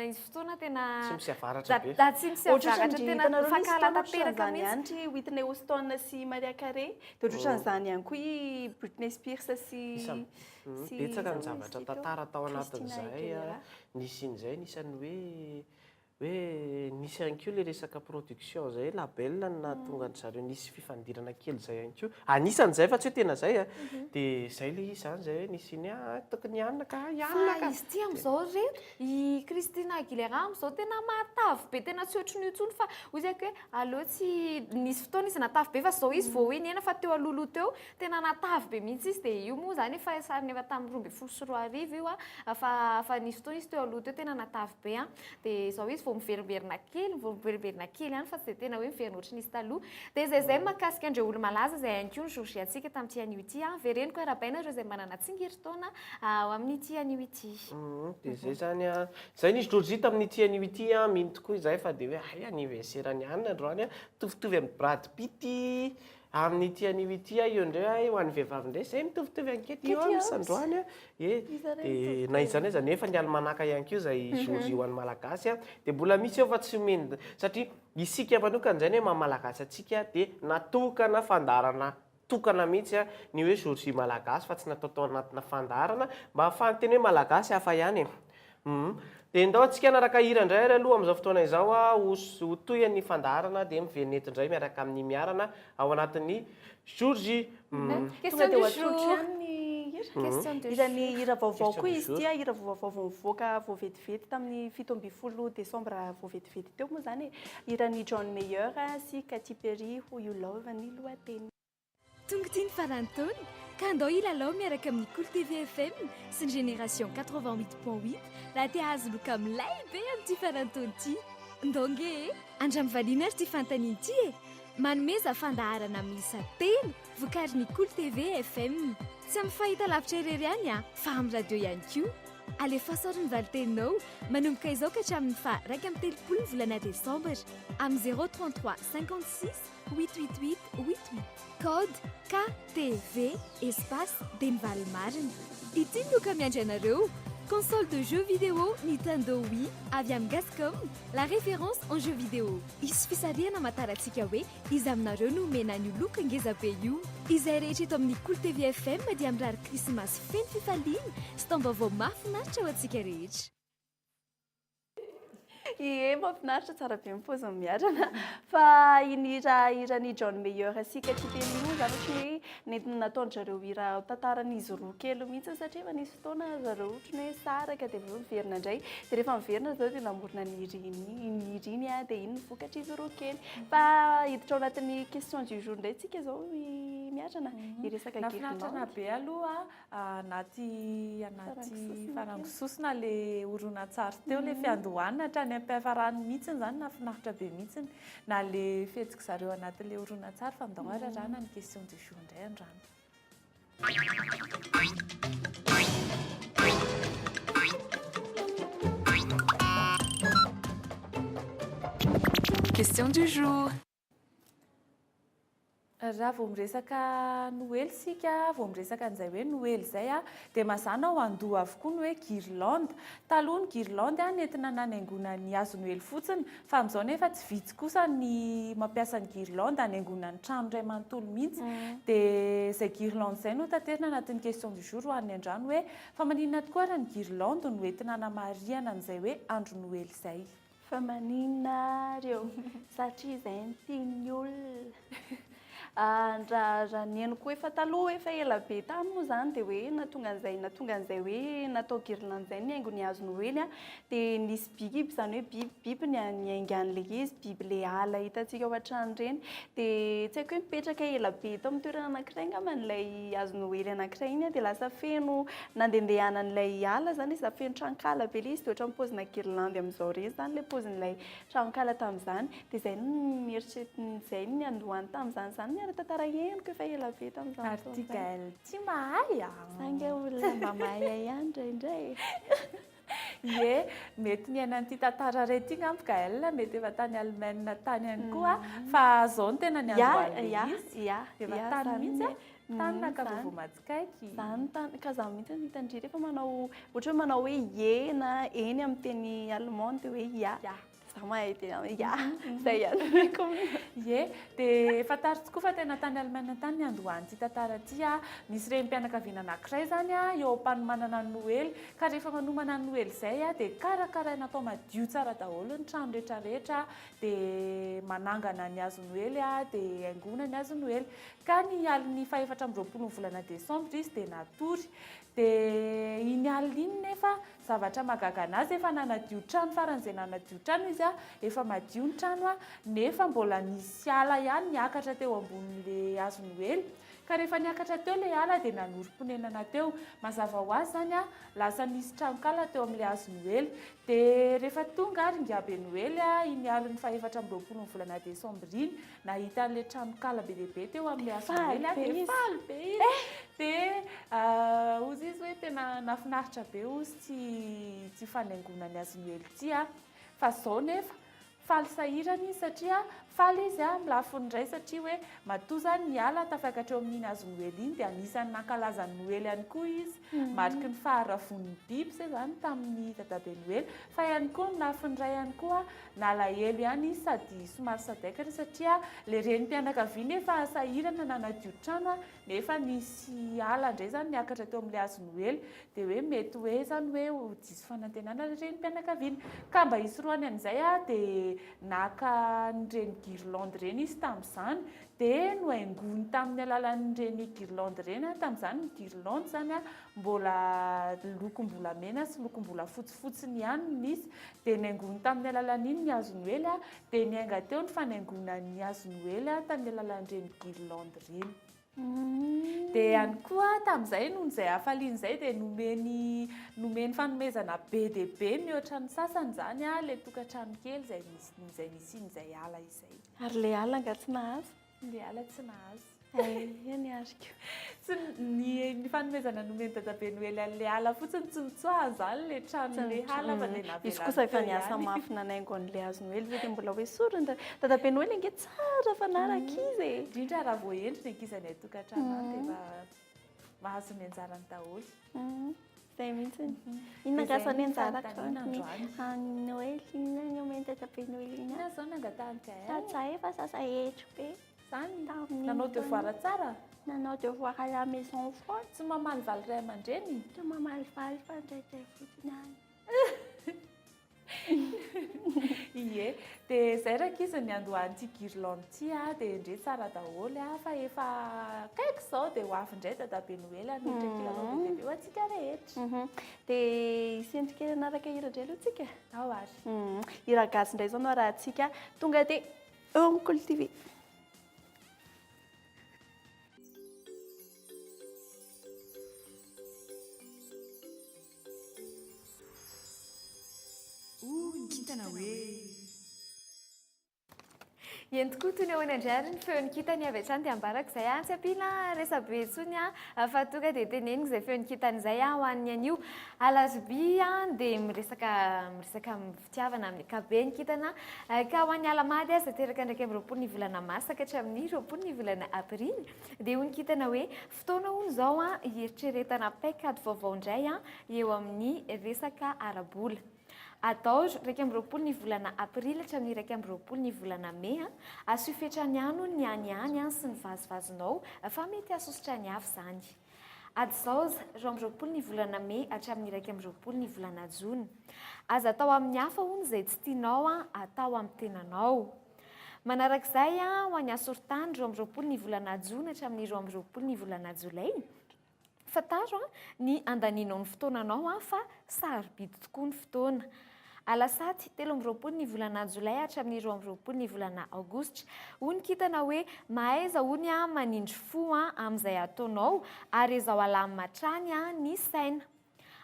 nisy fotoana tena Tsy misy avaratra be. Tsy misy avaratra tena mifankahala tanteraka mihitsy. Ry Whitney Houston sy Mariah Carey dia ohatrohatran'izany ihany koa i Britney Spears sy Isany betsaka ny zavatra tantara tao anatin'izay nisy an'izay anisan'ny hoe Hoe nisy ihany koa ilay resaka production izay, label no nahatonga an-dry zareo nisy fifandirana kely izay ihany koa. Anisan'izay fa tsy hoe tena izay a. Dia izay ilay izy izany izay hoe nisy ny ah tokony hianina ka, hianina Fa ka. izy ity amin'izao ry reto, i Christina Aguilera amin'izao tena matavy be, tena tsy ohatran'io intsony fa hoy izy hoe aleo tsy, nisy fotoana izy natavy be fa izao izy vao hoe nihena fa teo alohaloha teo tena natavy be mihitsy izy dia io moa izany efa sariny efa tamin'ny 2012 io a, fa fa nisy fotoana izy teo aloha teo tena natavy be an. Dia izao izy vao miverimberina kely, vao miverimberina kely ihany fa tsy dia tena hoe miverina ohatry ny izy taloha. Dia izay izay mahakasika an'ireo olo-malaza izay ihany koa ny jour J antsika tamin'ity anio ity. Vereniko arahabaina ireo izay manana tsingerin-taona ao amin'ity anio ity. Dia izay izany an. Izay ny jour J tamin'ity anio ity an. Mino tokoa izahay fa dia hoe hay anniversaire ny anona androany an. Mitovitovy amin'i Brad Pitt Amin'ity anio ity aho eo indray aho ho an'ny vehivavy indray izay mitovitovy an'i Katie Holmes androany a! E, dia na izany aza nefa ny alimanaka ihany koa izay jour J ho an'ny Malagasy a, dia mbola misy eo fa tsy omeny satria isika manokana izay ny hoe maha Malagasy antsika dia natokana fandaharana tokana mihitsy a ny hoe jour J Malagasy fa tsy natao tao anatina fandaharana mba ahafahan'ny teny hoe Malagasy hafa ihany e! Humm. Dia ndao antsika hanaraka hira indray ary aloha amin'izao fotoana izao a, ho ho tohin'ny fandaharana dia miverina eto indray miaraka amin'ny Miarana ao anatin'ny Jour J. Humm. Tonga dia ho atolotro ihany ny hira. Question du Hiran'ny jour. hira vaovao Question koa du izy jour. ity a, hira vaovao vao nivoaka vao vetivety tamin'ny 17 desambra vao vetivety teo moa izany e. Hiran'i John Mayer sy Katy Perry Who You Love ny lohateny. Tonga ity ny faran'ny taona ka andao hilalao miaraka amin'ny Kolo TV FM sy ny Génération 88.8 raha te hahazo loka milay be amin'ity faran'ny taona ity. Ndao nge e! Andramo valiana ary ity fanontaniana ity e! Manomeza fandaharana miisa telo vokarin'ny Kolo TV FM. Tsy amin'ny fahitalavitra irery ihany a, fa amin'ny radio ihany koa. Alefaso ary ny valin-teninao manomboka izao ka hatramin'ny faha 31 ny volana desambra amin'ny 033 56 Huit huit huit huit huit. Code KTV espace dia ny valiny marina. Ity ny loka miandry anareo, Console de jeux vidéo Nintendo Wii avy amin'ny Gascom, la référence en jeux vidéo. Hisy fisarihana hamantarantsika hoe iza aminareo no homena an'io loka ngeza be io. Izay rehetra eto amin'ny Kolo TV FM dia mirary Krismasy feno fifaliana sy taom-baovao mahafinaritra ho antsika rehetra. Ie, mahafinaritra, tsara be ny paoziny miarana. Fa iny hira hiran'i John Mayer sy Katy Perry moa izany ohatran'ny hoe nentina nataon-dry zareo hira tantaran'izy roa kely mihitsy satria efa nisy fotoana ry zareo ohatran'ny hoe nisaraka dia avy eo niverina indray. Dia rehefa niverina ry zareo dia namorona ny hira iny iny hira iny dia iny no vokatr'izy roa kely. Fa hiditra ao anatin'ny question du jour indray tsika izao miarana, hiresaka Nahafinaritra guirlande. anà be aloha Anaty anaty farango sosona le horonantsary teo le fiandohana hatrany am-piafarany mihitsy zany nahafinaritra be mihitsy na le fihetsiky zareo anatin'le horonantsary fa ndao ary arahana ny question du jour indray androany. Question du jour. Raha vao miresaka Noely isika, vao miresaka an'izay hoe Noely izay dia mazàna ao an-doha avokoa ny hoe guirlande. Taloha ny guirlande nentina nanaingoana ny hazo Noely fotsiny, fa amin'izao nefa tsy vitsy kosa ny mampiasa ny guirlande hanaingoana ny trano iray manontolo mihitsy. Dia izay guirlande izay no taterina anatin'ny question du jour ho an'ny androany hoe fa maninona tokoa ary ny guirlande no entina hanamarihana an'izay hoe andro Noely izay? Fa maninona ary eo? Satria izay no tian'ny olona. Raha raha ny henoko efa taloha efa ela be tany moa izany dia hoe nahatonga an'izay nahatonga an'izay hoe natao guirlande izay ny haingon'ny hazo Noely a, dia nisy biby izany hoe biby biby ny niaingan'ilay izy, biby ilay ala hitantsika ao an-trano ireny. Dia tsy haiko hoe mipetraka ela be tao amin'ny toerana anankiray angamba ilay hazo Noely anankiray iny a, dia lasa feno nandehandehanan'ilay ala izany izy, feno tranonkala be ilay izy dia ohatran'ny paozina guirlande amin'izao ireny izany ilay paozin'ilay tranonkala tamin'izany. Dia izay no nieritreretina, izay no niandohany tamin'izany. Izany ny ara-tantara henoko efa ela be tamin'izany Ary fotoana ity izany. Gaëlle ity mahay a! Za ange olona mba mahay ihany indraindray e! Ie, mety niaina an'ity tantara iray ity angamba Gaëlle, mety efa tany Allemagne tany ihany koa, fa izao no tena niandohan'ilay izy. Ya, ya, Efa ya, tany zany mihitsy a! ne. Tany naka Zany. vaovao mahatsikaiky. Zany tany, ka za mihitsy no hitan-dry rehefa manao, ohatra hoe manao hoe ie na eny amin'ny teny allemand dia hoe ya. Ya. Za mahay tena hoe ya, zay ihany no Ie, dia fantaro tokoa fa tena tany Allemagne tany ny andohan'ity tantara ity. Nisy renim-pianakaviana anankiray izany eo am-panomanana ny Noely. Ka rehefa manomana ny Noely izay dia karakaraina atao madio tsara daholo ny trano rehetra rehetra, dia manangana ny hazo Noely dia haingoina ny hazo Noely. Ka ny alin'ny fahefatra amby roapolo ny volana desambra izy dia natory. Dia iny alina iny nefa Zavatra mahagaga anazy efa nanadio trano faran'izay nanadio trano izy efa madio ny trano nefa mbola nisy ala ihany niakatra teo ambonin'le hazo noely ka rehefa niakatra teo le ala dia nanorim-ponenana teo mazava ho azy zany lasa nisy tranonkala teo amin'le hazo noely dia rehefa tonga ary ingabe noely iny alin'ny fahefatra amby roapolo ny volana desambra iny Nahita an'ilay tranonkala be dia be teo amin'ilay hazo Noely aho dia faly be izy. Dia hozy izy hoe tena nahafinaritra be hozy ity ity fanaingoana ny hazo Noely ity a. Fa izao nefa, faly sahirana izy satria faly izy amin'ny lafiny iray satria hoe matoa izany niala tafakatra eo amin'iny hazo Noely iny dia anisan'ny nankalaza ny Noely ihany koa izy. Mariky ny faharavoan'ny biby izay izany tamin'ny dadabe Noely. Fa ihany koa amin'ny lafiny iray ihany koa Nalahelo ihany izy sady somary sadaikatra satria ilay renim-pianakaviana efa sahirana nanadio trano nefa nisy ala indray izany niakatra teo amin'ilay hazo Noely dia hoe mety hoe izany hoe ho diso fanantenana ilay renim-pianakaviana. Ka mba hisorohany an'izay dia naka an'ireny guirlande ireny izy tamin'izany dia nohaingoiny tamin'ny alalan'ireny guirlande ireny, tamin'izany ny guirlande izany mbola lokom-bolamena sy lokom-bolafotsy fotsiny ihany no nisy Dia naingoiny tamin'ny alalan'iny ny hazo Noely, dia niainga teo ny fanaingoana ny hazo Noely tamin'ny alalan'ireny guirlande ireny. Dia ihany koa tamin'izay noho izay hafaliana izay dia nomeny nomeny fanomezana be dia be mihoatra ny sasany izany ilay tokantrano kely izay nisy izay nisian'izay ala izay. Ary ilay ala angaha tsy nahazo? Ilay ala tsy nahazo. Hay, eny ariko. Tsy ny ny fanomezana nomen'i Dadabe Noely an'ilay ala fotsiny tsy nitsoahany izany ilay tranon'ilay ala fa dia navelany Izy kosa efa teo niasa ihany. mafy nanaingo an'ilay hazo Noely ve dia mbola ho esoriny ra. Dadabe Noely ange tsara fanahy rankizy e. Indrindra raha vao hendry ny ankizy any an-tokantrano any dia efa mahazo ny anjarany daholo. Izay mihitsy. Inona Dia angaha izao izay ny ny anjarako fanontaniana ny androany. amin'ny Noely? Inona no omen'i Dadabe Noely Inona ahy? izao no angatahan'i Gaëlle? Sady za efa sasa hetry be. Zany? Tamin'iny Nanao taona devoir tsara? Nanao devoir à la maison foana. Tsy mamalivaly ray aman-dreny? Tsy mamalivaly fa indraindray fotsiny ihany. Ie, dia izay rankizy ny niandohan'ity guirlande ity a, dia ndre tsara daholo a, fa efa akaiky izao dia ho avy indray Dadabe Noely hanolotra kilalao be dia be ho antsika rehetra. Dia hisento kely hanaraka hira indray aloha tsika? Ao ary. Hira gasy indray izao no arahantsika. Tonga dia eo amin'ny Kolo TV. Hoy ny kintana hoe. Eny tokoa, toy ny ahoana indray ary ny feon'ny kintana avy hatrany dia ambarako izay an, tsy ampiana resabe intsony an, fa tonga dia teneniko izay feon'ny kintana izay an ho an'ny anio. Alarobia dia miresaka miresaka fitiavana amin'ny ankapobeny kintana ka ho an'ny Alahamady aza teraka 21 ny volana marsa ka hatramin'ny 20 ny volana aprily dia hoy ny kintana hoe fotoana hono izao an hieritreretana paikady vaovao indray an eo amin'ny resaka ara-bola. Adaoro, 21 ny volana aprily hatramin'ny 21 ny volana mey an, asio fetrany ihany hono ny hanihany an sy ny vazivazinao fa mety hahasosotra ny hafa izany. Adizaoza, 22 ny volana mey hatramin'ny 21 ny volana jona. Aza atao amin'ny hafa hono izay tsy tianao atao amin'ny tenanao. Manarak'izay, ho an'ny Asorotany, 22 ny volana jona hatramin'ny 22 ny volana jolay. Fantaro ny handanianao ny fotoananao fa sarobidy tokoa ny fotoana. Alasathy, 23 ny volana jolay hatramin'ny 22 ny volana aogositra. Hoy ny kintana hoe, Mahaiza hono aho manindry fo amin'izay ataonao ary ezao alamina hatrany ny saina.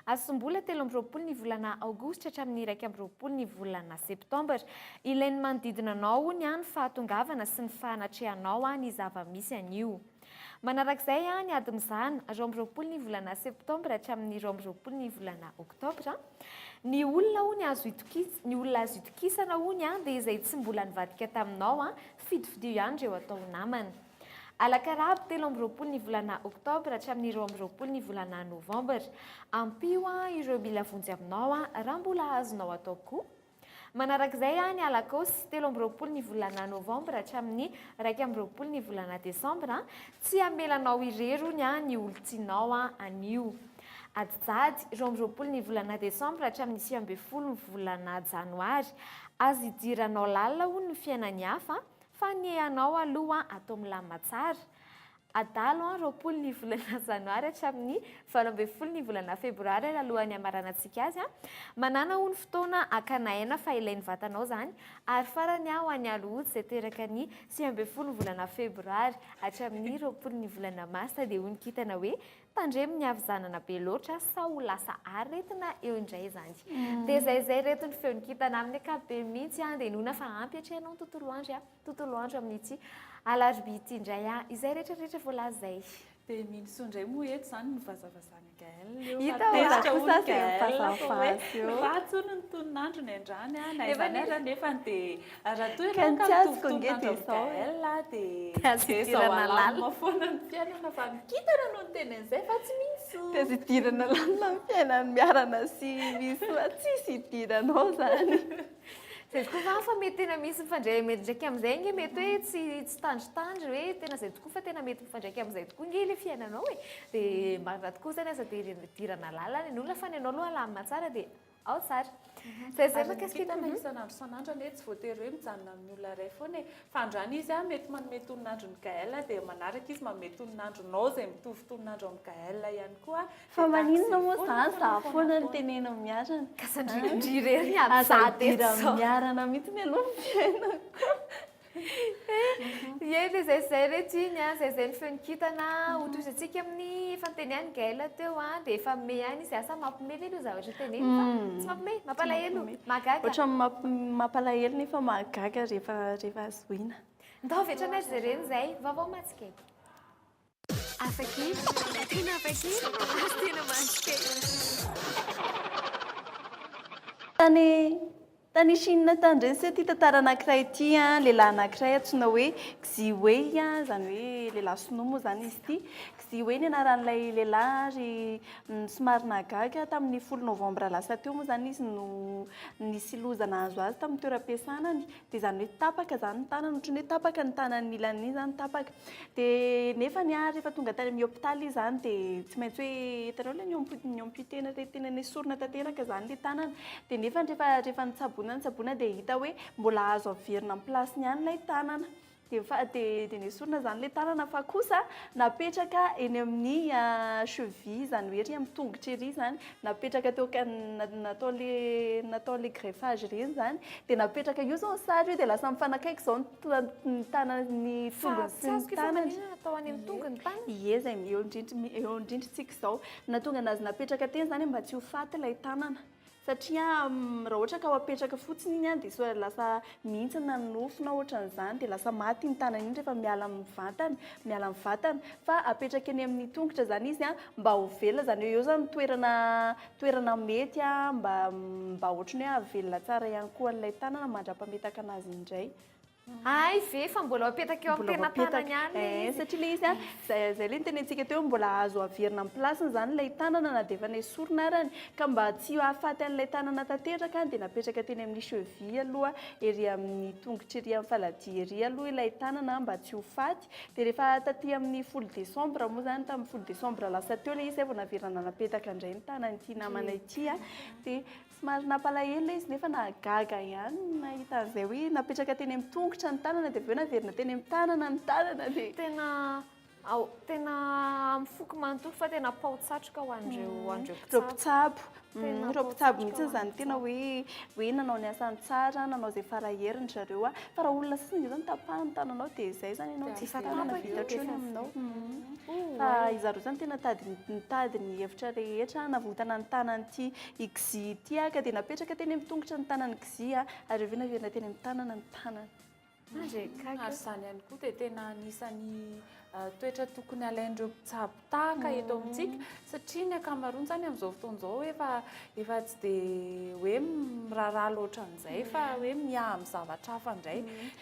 Asombola, 23 ny volana aogositra hatramin'ny 21 ny volana septambra. Ilain'ny manodidina anao hono ny fahatongavana sy ny fanatrehanao ny zava-misy anio. Manarak'izay, ny ady mizana, 22 ny volana septambra hatramin'ny 22 ny volana oktobra. Ny olona hono azo itokis, ny olona azo itokisana hono dia izay tsy mbola nivadika taminao, fidifidio ihany ireo atao ho namana. Alakarabo, 23 ny volana oktobra hatramin'ny 22 ny volana novambra. Ampio ireo mila vonjy aminao raha mbola azonao atao koa. Manarak'izay, ny alakaosy, 23 ny volana novambra hatramin'ny 21 ny volana desambra, tsy hamela anao irery hono ny olon-tianao anio. Adijady, 22 ny volana desambra hatramin'ny 19 ny volana janoary, azo idiranao lalina hono ny fiainan'ny hafa fa ny anao aloha atao milamina tsara. Adalo an, 20 ny volana janoary hatramin'ny 18 ny volana febroary ary alohan'ny hamaranantsika azy an. Manàna hono fotoana hakana aina fa ilain'ny vatanao izany. Ary farany aho any Alohody izay teraka ny 19 ny volana febroary hatramin'ny 20 ny volana marsa dia hoy ny kintana hoe tandremo ny havizanana be loatra sao ho lasa aretina eo indray izany. Dia izay izay ireto ny feon'ny kintana amin'ny ankapobeny mihitsy an, dia inoana fa ampy hatrehanao ny tontolo andro an. Tontolo andro amin'ity alarobia ity indray an! Izay rehetra rehetra voalaza izay. Dia Minosoa indray moa eto izany no vazavazana Gaël eo fa Hita ho tezitra Za hono kosa zay Gaël fa hoe mivazavaza eo. ratsy hono ny tonon'androny androany an, na Nefa izany anie ara nefany dia raha toa Ka ianao ny ka tsy mitovy azoko ange tonon'andro dia amin'i izao e. Gaël dia Dia azo dia izao idirana alamina lalina. foana ny fiainana fa ny kintana no niteny an'izay fa tsy Minosoa. Dia azo idirana lalina ny fiainan'ny miarana sy Minosoa, tsisy idiranao izany. Zay tokoa va fa mety tena misy mifandray mety ndraiky amin'izay ange mety hoe tsy tsy tandritandry hoe tena zay tokoa fa tena mety mifandraika amin'izay tokoa ange ilay fiainanao e. Dia marina tokoa zany aza dia idirana lalina ny olona fa ny anao aloha alamina tsara dia ao tsara. Zay zay Ary ny mahakasika kintana isan'andro isan'andro anie tsy voatery hoe mijanona amin'ny olona iray foana e. Fa androany izy mety manome tonon'andron'i Gaël dia manaraka izy manome tonon'andronao izay mitovy tonon'andro amin'i Gaël ihany koa. Fa maninona moa zany za foana no teneno miarana? Ka sandry ndry irery ny Aza ady eto idirana zao. miarana mihitsy aloha ny fiainako. Ie dia zay zay reto iny an, zay zay ny feon'ny kintana hotohizantsika amin'ny efa niteny ihany Gaël teo an, dia efa me ihany izy, asa mampime ve aloha zavatra teneniny fa tsy mampime, mampalahelo, mahagaga. Ohatran'ny mampalahelo nefa mahagaga rehefa rehefa zohiana. Ndao avy hatrany ary jerena izay vaovao mahatsikaiky. Hafa kely, tena hafa kely ary tena mahatsikaiky. Tany tany Chine tany indray niseho ity tantara anankiray ity an, lehilahy anankiray antsoina hoe Xi Wei, izany hoe lehilahy sinoa moa izany izy ity. Xi Wei ny anaran'ilay lehilahy ary somary nahagaga tamin'ny folo novambra lasa teo moa izany izy no nisy loza nahazo azy tamin'ny toeram-piasanany. Dia izany hoe tapaka izany ny tanany, ohatran'ny hoe tapaka ny tanany ilany iny izany tapaka. Dia nefany an, rehefa tonga tany amin'ny hôpitaly izy izany dia tsy maintsy hoe hitanao ilay ni-amputer-na ilay tena nesorina tanteraka izany ilay tanana. Dia nefany rehefa rehefa nitsaboina nitsaboina dia hita hoe mbola azo averina amin'ny place-ny ihany ilay tanana. Dia fa dia dia nesorina izany ilay tanana fa kosa napetraka eny amin'ny cheville izany hoe ery amin'ny tongotra ery izany, napetraka teo ka natao le natao le greffage ireny izany. Dia napetraka io izao ny sary io dia lasa mifanakaiky izao ny tanany ny tongony sy ny Fa tsy azoko io fa tanany. maninona natao any amin'ny tongony ny tanana? Ie izay eo indrindra eo indrindra tsika izao. Nahatonga anazy napetraka teny izany mba tsy ho faty ilay tanana. Satria raha ohatra ka ho apetraka fotsiny iny an, dia sao lasa mihintsana ny nofo na ohatran'izany dia lasa maty iny tanana iny rehefa miala amin'ny vatana, miala amin'ny vatana. Fa apetraka eny amin'ny tongotra izany izy an, mba ho velona, izany hoe eo izany ny toerana toerana mety an, mba mba ohatran'ny hoe hahavelona tsara ihany koa an'ilay tanana mandra-pametaka an'azy indray. Hay ve fa mbola ho apetaka eo amin'ny Mbola tena tanany voapetaka. ihany ilay Eh, izy. satria ilay izy an, zay zay ilay nitenentsika teo hoe mbola azo averina amin'ny place-ny izany ilay tanana na dia efa nesorina arany, ka mba tsy hahafaty an'ilay tanana tanteraka dia napetraka teny amin'ny cheville aloha ery amin'ny tongotra ery amin'ny faladia ery aloha ilay tanana mba tsy ho faty, dia rehefa taty amin'ny folo décembre moa izany, tamin'ny folo décembre lasa teo ilay izy izay vao naverina nanapetaka indray ny tanan'ity namana ity an, dia Somary nampalahelo ilay izy nefa nahagaga ihany nahita an'izay hoe napetraka teny amin'ny tongotra. tongotra ny tanana dia avy eo naverina teny amin'ny tanana ny tanana dia. Tena ao tena amin'ny foko manontolo fa tena pao-tsatroka ho an'ireo ho an'ireo Ireo mpitsabo. mpitsabo. Tena Ireo mpitsabo mihitsy pao-tsatroka ho izany an'ny tena mpitsabo. hoe hoe nanao ny asany tsara, nanao izay fara heriny ry zareo a. Fa raha olona sasany ange izany tapahany ny tananao dia izay izany ianao Dia tsisy efa tanana tapaka vita io hatreo dia ny efa aminao. vita. Fa Oay. izaho izany tena nitady nitady ny hevitra rehetra hanavotana ny tanan'ity Xi ity aho ka dia napetraka teny amin'ny tongotra ny tanan'i Xi a, ary avy eo naverina teny amin'ny tanana ny tanany. Ary izany ihany koa dia tena anisan'ny toetra tokony halain'ireo mpitsabo tahaka eto amintsika satria ny ankamaroany izany amin'izao fotoana izao efa efa tsy dia hoe miraharaha loatra an'izay fa hoe miahy amin'ny zavatra hafa indray.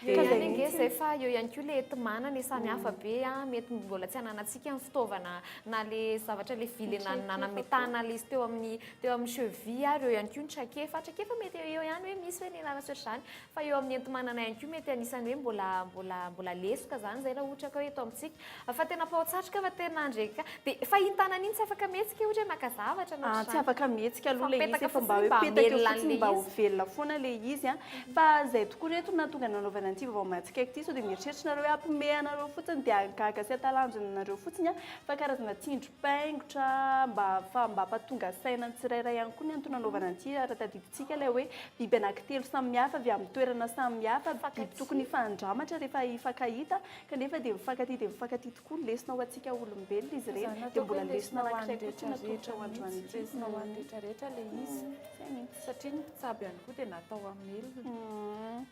Eo ihany ange izay fa eo ihany koa ilay enti-manana e, samy hafa be a, mety mbola tsy ananantsika ny fitaovana na ilay zavatra ilay vy ilay nametahana ilay izy teo amin'ny teo amin'ny cheville ary eo ihany koa ny traikefa, traikefa mety eo ihany hoe misy hoe nianarana sy ohatr'izany fa eo amin'ny enti-manana ihany koa mety anisan'ny hoe mbola mbola mbola lesoka izany izay raha ohatra ka hoe eto amintsika fa tena pao-tsatroka fa tena andre ka dia fa iny tanana iny tsy afaka mihetsika ohatra hoe maka zavatra na Ah, tsy ohatr'izany afaka mihetsika aloha fa ilay izy mipetaka efa mba fotsiny hoe mba mipetaka eo hamelona fotsiny an'ilay mba ho izy. velona foana ilay izy an. Fa izay tokoa reto no nahatonga nanaovana an'ity vaovao mahatsikaiky ity sao dia mieritreritra nareo hoe hampiomehy anareo fotsiny dia hahagaga sy hahatalanjona anareo fotsiny an, fa karazana tsindrim-paingotra mba fa mba hampatonga saina ny tsirairay ihany koa ny antony nanaovana an'ity raha tadidintsika ilay hoe biby anankitelo samihafa avy amin'ny toerana samihafa, biby tokony hifandramatra rehefa hifankahita kanefa dia mifankatia dia mifankatia tokoa, lesona ho antsika olombelona izy ireny, Izany dia mbola ataoko hoe lesona lesona ho an'ny anankiray koa tsy rehetra natolotra rehetra ho androany mihitsy, ity. lesona ho an'ny rehetra rehetra ilay izy satria ny mpitsabo ihany koa dia natao hamelona.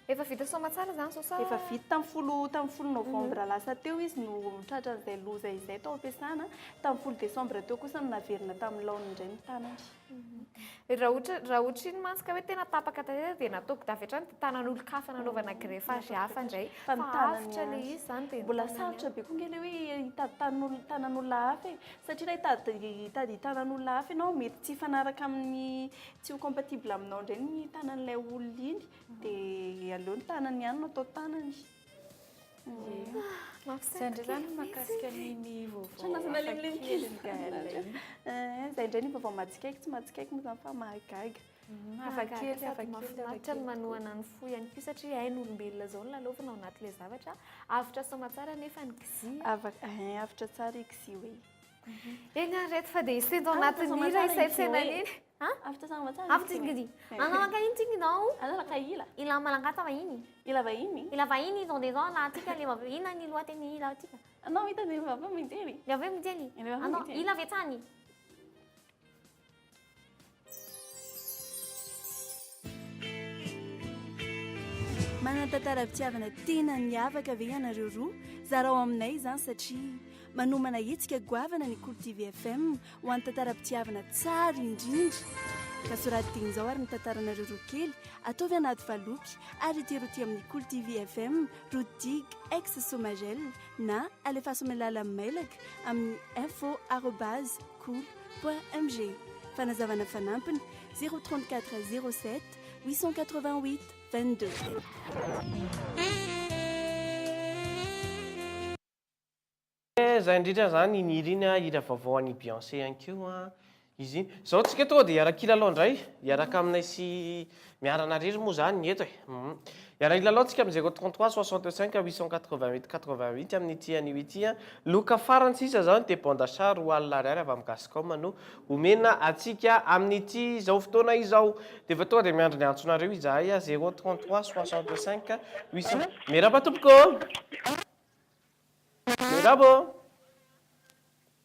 Efa vita soamatsara izany izao sa? Efa vita tamin'ny folo tamin'ny folo novambra lasa teo izy no tratran'izay loza izay tao am-piasana, tamin'ny folo desambra teo kosa no naverina tamin'ny laoniny indray ny tanany. Raha ohatra raha ohatra iny mantsy ka hoe tena tapaka tanteraka dia nataoko avy hatrany dia tanan'olon-kafa nanaovana greffage hafa indray. Fa ny Fa tanany avotra ilay ihany. izy izany dia ny Mbola tanany sarotra ihany. be koa ange ilay hoe hitady tanan'olona tanan'olona hafa e. Satria raha hitady hitady tanan'olona hafa ianao mety tsy hifanaraka amin'ny tsy ho compatible aminao indray ny tanan'ilay olona iny. Dia aleo ny tanany ihany no atao tanany. Izay indray izany ny mahakasika an'iny vaovao hafa kely ny Gaël iny. Izay indray ny vaovao mahatsikaiky, tsy mahatsikaiky moa izany fa mahagaga. Hafa kely, hafa Sady kely, hafa mahafinaritra ny kely. manohana ny fo ihany koa satria hain'olombelona izao ny lalaovina ao anatin'ilay zavatra. Avotra soamatsara nefa ny kizia. Avotra tsara i kizia hoe. Eny ary reto fa dia hisento ao anatin'ny hira hisaintsaina an'iny. Avotra izy. Anao iny tinginao. Ila malangata vahiny. Ila vahiny. Ila vahiny izao dia izao lahatsika le vavy inona ny lohateny lahatsika. Anao hita ny vavy mijery. Ny avy mijery. Anao ila avy hatrany. Manan-tantaram-pitiavana tena miavaka ve ianareo roa? Zarao aminay izany satria manomana hetsika goavana ny Kolo TV FM ho an'ny tantaram-pitiavana tsara indrindra. Ka soraty dieny izao ary ny tantaranareo roa kely, ataovy anaty valopy ary atero aty amin'ny Kolo TV FM, route digue, ex Somagel, na alefaso amin'ny alalan'ny mailaka amin'ny info arobase kolo point mg. Fanazavana fanampiny, 034 07 888 22. Zay indrindra zany iny hira iny hira vaovao an'i Beyoncé ihany koa izy iny. Zao tsika tonga dia hiaraka hilalao indray, hiaraka aminay sy Miarana irery moa zany ny eto e. Hiara hilalao tsika amin'ny 033 65 888 88 amin'ity anio ity. Loka farany sisa zany dia bon d'achat 20 alina ariary avy amin'ny Gascom no omena antsika amin'ity izao fotoana izao. Dia efa tonga dia miandry ny antsonareo izahay 033 65 800. Miarahaba tompoko ô! Miarahaba ô!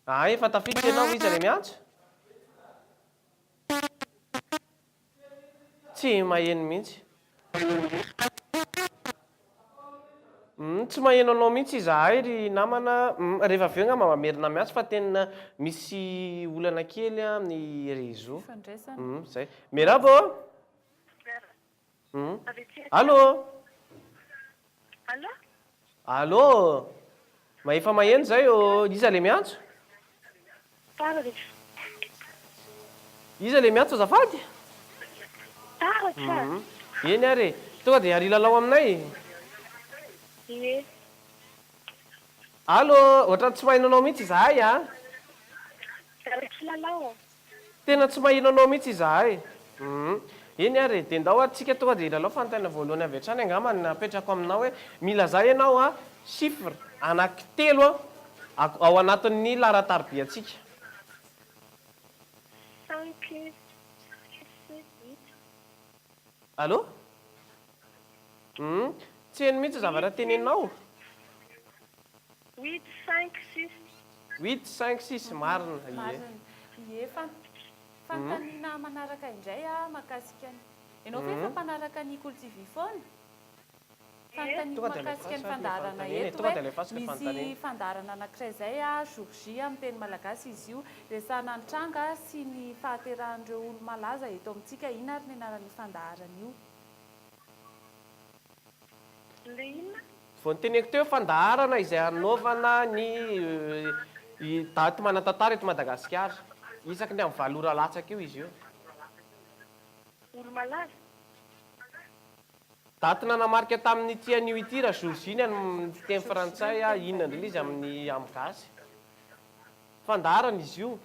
Ah, efa tafiditra ianao, iza ilay miantso? Tsy maheno mihitsy. Humm, tsy maheno anao mihitsy izahay ry namana, humm, rehefa avy eo angamba mamerina miantso fa tena misy olana kely amin'ny réseau. Fifandraisana. Humm, zay. Miarahaba ô! Humm. Allô! Allô? Allô! Efa maheno zay ô! Iza le miantso? Taratra. Iza le miantso azafady? Taratra. Humm. Eny ary e! Tonga dia ary hilalao aminay? Ie. Allô! Ohatran'ny tsy maheno anao mihitsy izahay a! Taratra lalao. Tena tsy maheno anao mihitsy izahay. Humm. Eny ary e, dia ndao ary tsika tonga dia hilalao fanontaniana voalohany avy hatrany angamba ny napetrako aminao hoe milazà ianao a chiffre anankitelo a ao anatin'ny laharan-taribiantsika. Cinq, six, huit. Allô? Hum, tsy heno mihitsy zavatra teneninao. Huit, cinq, six. Huit, cinq, six, marina, ie. Marina, ie. Fanontaniana manaraka indray a, mahakasika ny. Ianao ve efa mpanaraka ny Kolo TV foana? Fanontaniako mahakasika ny fandaharana eto hoe misy fandaharana anankiray izay a, jour J amin'ny teny malagasy izy io, resahana ny tranga sy ny fahaterahan'ireo olo-malaza eto amintsika, inona ary ny anaran'io fandaharana io? Le inona? Vao noteneniko teo fandaharana izay hanaovana ny daty manan-tantara eto Madagasikara. Isaky ny amin'ny valo ora latsaka eo izy io. Olo-malaza? Daty nanamarika tamin'ity anio ity raha jour J ny amin'ny fiteny frantsay, inona indray ilay izy amin'ny amin'ny gasy? Fandaharana izy io.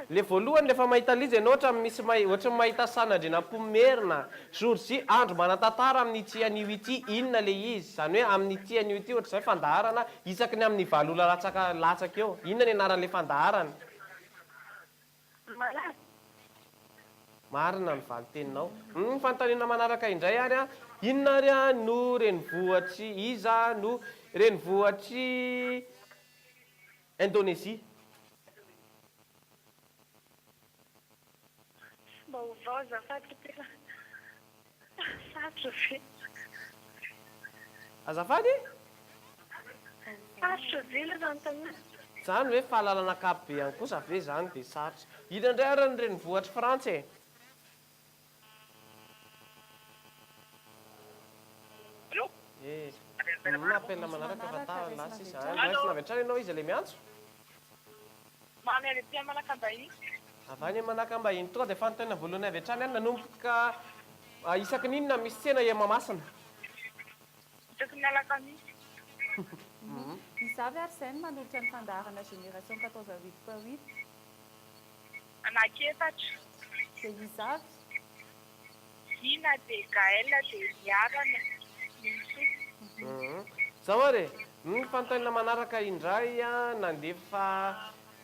Le voalohany rehefa mahita l'izy ianao ohatran'ny misy mahi ohatran'ny mahita san'Andrianampoinimerina, jour J, andro manan-tantara amin'ity anio ity, inona le izy? Izany hoe amin'ity anio ity ohatr'izay fandaharana isaky ny amin'ny valo ora latsaka latsaka eo. Inona ny anaran'le fandaharana? Malaza. Marina ny valin-teninao. Humm fanontaniana manaraka indray ary an, inona ary an no renivohitr'i, iza no renivohitr'i Indonésie? Mba ovao azafady fa tena sarotra be. Azafady? Sarotra be ilay fanontaniana. Zany ve fahalalana ankapobeany kosa ve zany dia sarotra. Inona indray ary ny renivohitr'i Frantsa e? Eh, appel manaraka fa tara lasa izy. Ah, raisina avy hatrany ianao iza ilay miantso? Mamy avy aty Manakambahiny. Avy any Manakambahiny. Tonga dia fanontaniana voalohany avy hatrany any nanomboka isaky ny inona misy tsena eo Mahamasina? Isaky ny alakamisy. Iza avy ary izay no manolotra ny fandaharana Génération 88 point huit? Anankiefatra. Dia iza avy? Gina dia Gaël dia Miarana Minosoa. Zao ary e! Ny fanontaniana manaraka indray nandefa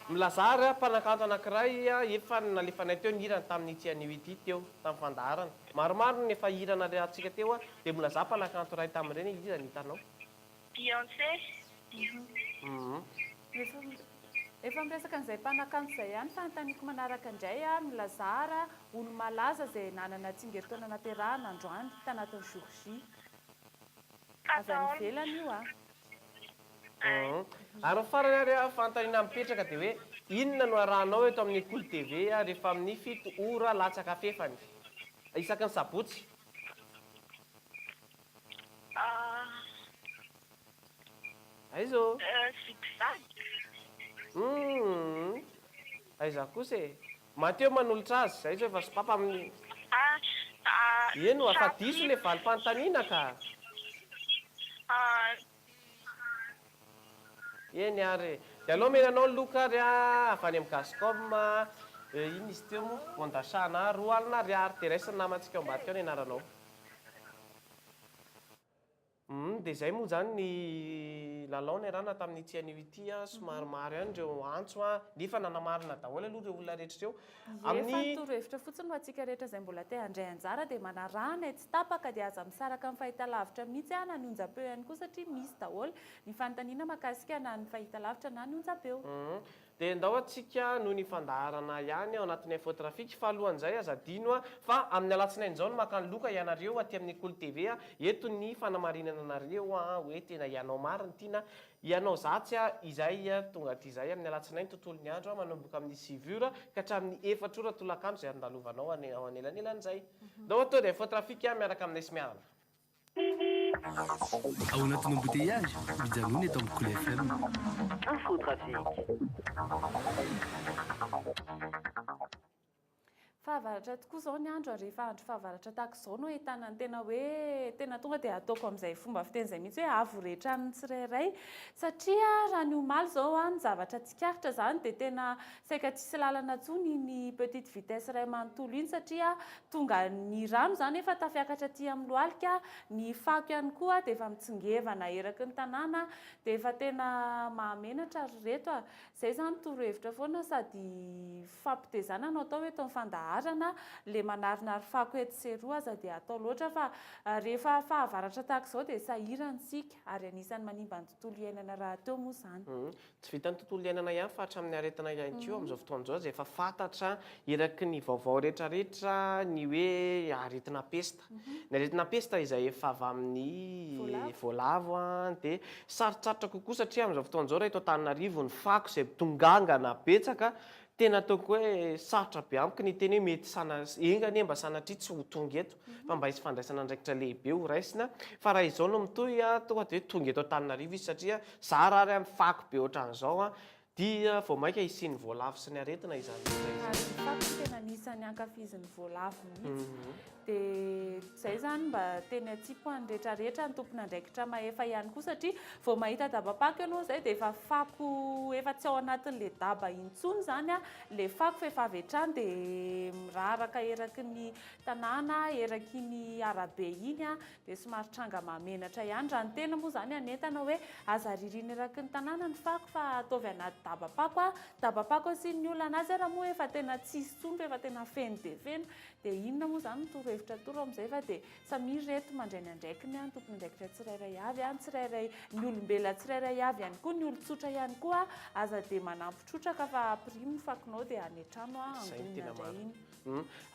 milaza ary mpanakanto anankiray efa nalefanay teo ny hirany tamin'ity anio ity teo tamin'ny fandaharana. Maromaro ny efa hira nalehantsika teo dia milazà mpanakanto iray tamin'ireny iza no hitanao? Beyoncé. Efa miresaka an'izay mpanakanto izay ihany fanontaniako manaraka indray a, milazara olo-malaza izay nanana tsingerin-taona naterahana androany tanatin'ny jour J. Avy any ivelany io a. Ary ny farany ary a, fanontaniana mipetraka dia hoe inona no arahanao eto amin'ny Kolo TV rehefa amin'ny 7 ora latsaka fefany isaky ny sabotsy? Aiza ô? Zigzag. Humm. Aiza kosa e? Mateo manolotra azy, zay zao efa sopapa amin'ny. Eny oa, fa diso le valim-panontaniana ka. Eny ary e. Dia aleo omena anao ny loka ary a, avy any amin'ny Gascom, inona izy teo moa? Bon d'achat ana 20 000 ariary. Dia raisin'ny namantsika ao ambadika ao ny anaranao. Humm dia izay moa izany ny lalao niarahana tamin'ity anio ity an, somary maro ihany ireo antso an, nefa nanamarina daholo aloha ireo olona rehetra ireo. Ie fa ny Amin'ny. torohevitra fotsiny ho antsika rehetra izay mbola te handray anjara dia manarahana e tsy tapaka dia aza misaraka amin'ny fahitalavitra mihitsy an na ny onjam-peo ihany koa satria misy daholo ny fanontaniana mahakasika na ny fahitalavitra na ny onjam-peo. Humm Dia ndao antsika noho ny fandaharana ihany ao anatin'ny info trafic fa alohan'izay aza adino fa amin'ny alatsinainy izao no maka ny loka ianareo aty amin'ny Kolo TV eto ny fanamarinana anareo hoe tena ianao marina ity na ianao zatsy izay tonga aty izay amin'ny alatsinainy tontolon'ny andro manomboka amin'ny 9 ora ka hatramin'ny 4 ora tolakandro izay andalovanao ao anelanelan'izay. Ndao atao dia info trafic miaraka aminay sy miarana. Ao anatin'ny embouteillage, mijanona eto amin'ny Kolo FM. Info trafic. Fahavaratra tokoa izao ny andro ary rehefa andro fahavaratra tahaka izao no ahitana ny tena hoe tena tonga dia ataoko amin'izay fomba fiteny izay mihitsy hoe avo retran'ny tsirairay satria raha ny omaly izao ny zavatra tsikaritra izany dia tena saika tsisy lalana intsony iny petite vitesse iray manontolo iny satria tonga ny rano izany efa tafiakatra aty amin'ny lohalika, ny fako ihany koa dia efa mitsingevana eraky ny tanàna dia efa tena mahamenatra ry reto a! Zay zany torohevitra foana sady fampitezana no atao eto amin'ny fandaharana, le manarinary fako etsy sy eroa aza dia atao loatra fa rehefa fahavaratra tahaka izao dia sahirana isika ary anisan'ny manimba ny tontolo iainana rahateo moa izany. Tsy vitan'ny tontolo iainana ihany fa hatramin'ny aretina ihany koa amin'izao fotoana izao izay efa fantatra eraky ny vaovao rehetrarehetra ny hoe aretina pesta. Ny aretina pesta izay efa avy amin'ny voalavo dia sarotsarotra kokoa satria amin'izao fotoana izao raha eto Antananarivo ny fako izay mitongangana betsaka, tena ataoko hoe sarotra be amiko ny hiteny hoe mety sana, enga anie mba sanatria tsy ho tonga eto fa mba hisy fandraisana andraikitra lehibe ho raisina fa raha izao no mitohy tonga dia hoe tonga eto Antananarivo izy satria zara ary ny fako be ohatran'izao Dia vao mainka hisian'ny voalavo sy ny aretina izany rehetra izany. Ary ny fako no tena anisan'ny ankafizin'ny voalavo mihitsy. Dia izay izany mba teny atsipy ho an'ny rehetra rehetra, ny tompon'andraikitra mahefa ihany koa satria vao mahita daba-pako ianao izay dia efa fako efa tsy ao anatin'ilay daba intsony izany ilay fako fa efa avy hatrany dia miraraka eraky ny tanàna, eraky iny arabe iny. Dia somary tranga mahamenatra ihany. Raha ny tena moa izany hanentana hoe aza aririna eraky ny tanàna ny fako fa ataovy anaty daba-pako a. Daba-pako asian'ny olona anazy ara moa efa tena tsisy intsony fa efa tena feno dia feno. Dia inona moa izany ny torohevitra atoro amin'izay fa dia samia ry reto mandray ny andraikiny a, ny tompon'andraikitra tsirairay avy a, ny tsirairay, ny olombelona tsirairay avy ihany koa, ny olon-tsotra ihany koa aza dia manampy trotraka fa ampirimo ny fakonao dia any an-trano a, Izay no angonina tena indray marina. iny.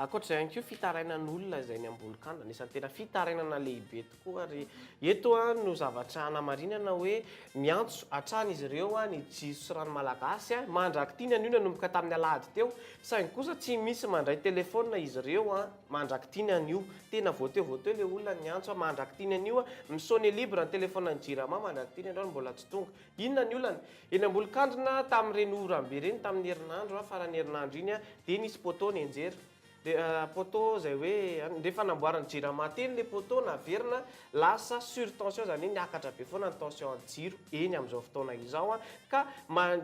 Ankoatra izay ihany koa fitarainan'olona izay ny Ambolokandrina, anisan'ny tena fitarainana lehibe tokoa ary eto no zavatra hanamarinana hoe miantso hatrany izy ireo ny jiro sy rano malagasy mandrak'ity ny anio nanomboka tamin'ny alahady teo saingy kosa tsy misy mandray telefaonina izy ireo mandrak'ity ny anio, tena vao teo vao teo ilay olona niantso mandrak'ity ny anio, mi-sonner libre ny telefaonin'ny jirama mandrak'ity ny androany mbola tsy tonga. Inona ny olana? Eny Ambolokandrina tamin'ireny oram-be ireny tamin'ny herinandro, faran'ny herinandro iny, dia nisy poteau nianjera. Dia poteau izay hoe rehefa namboarin'ny Jirama teny ilay poteau naverina, lasa surtension izany hoe niakatra be foana ny tension an'ny jiro eny amin'izao fotoana izao ka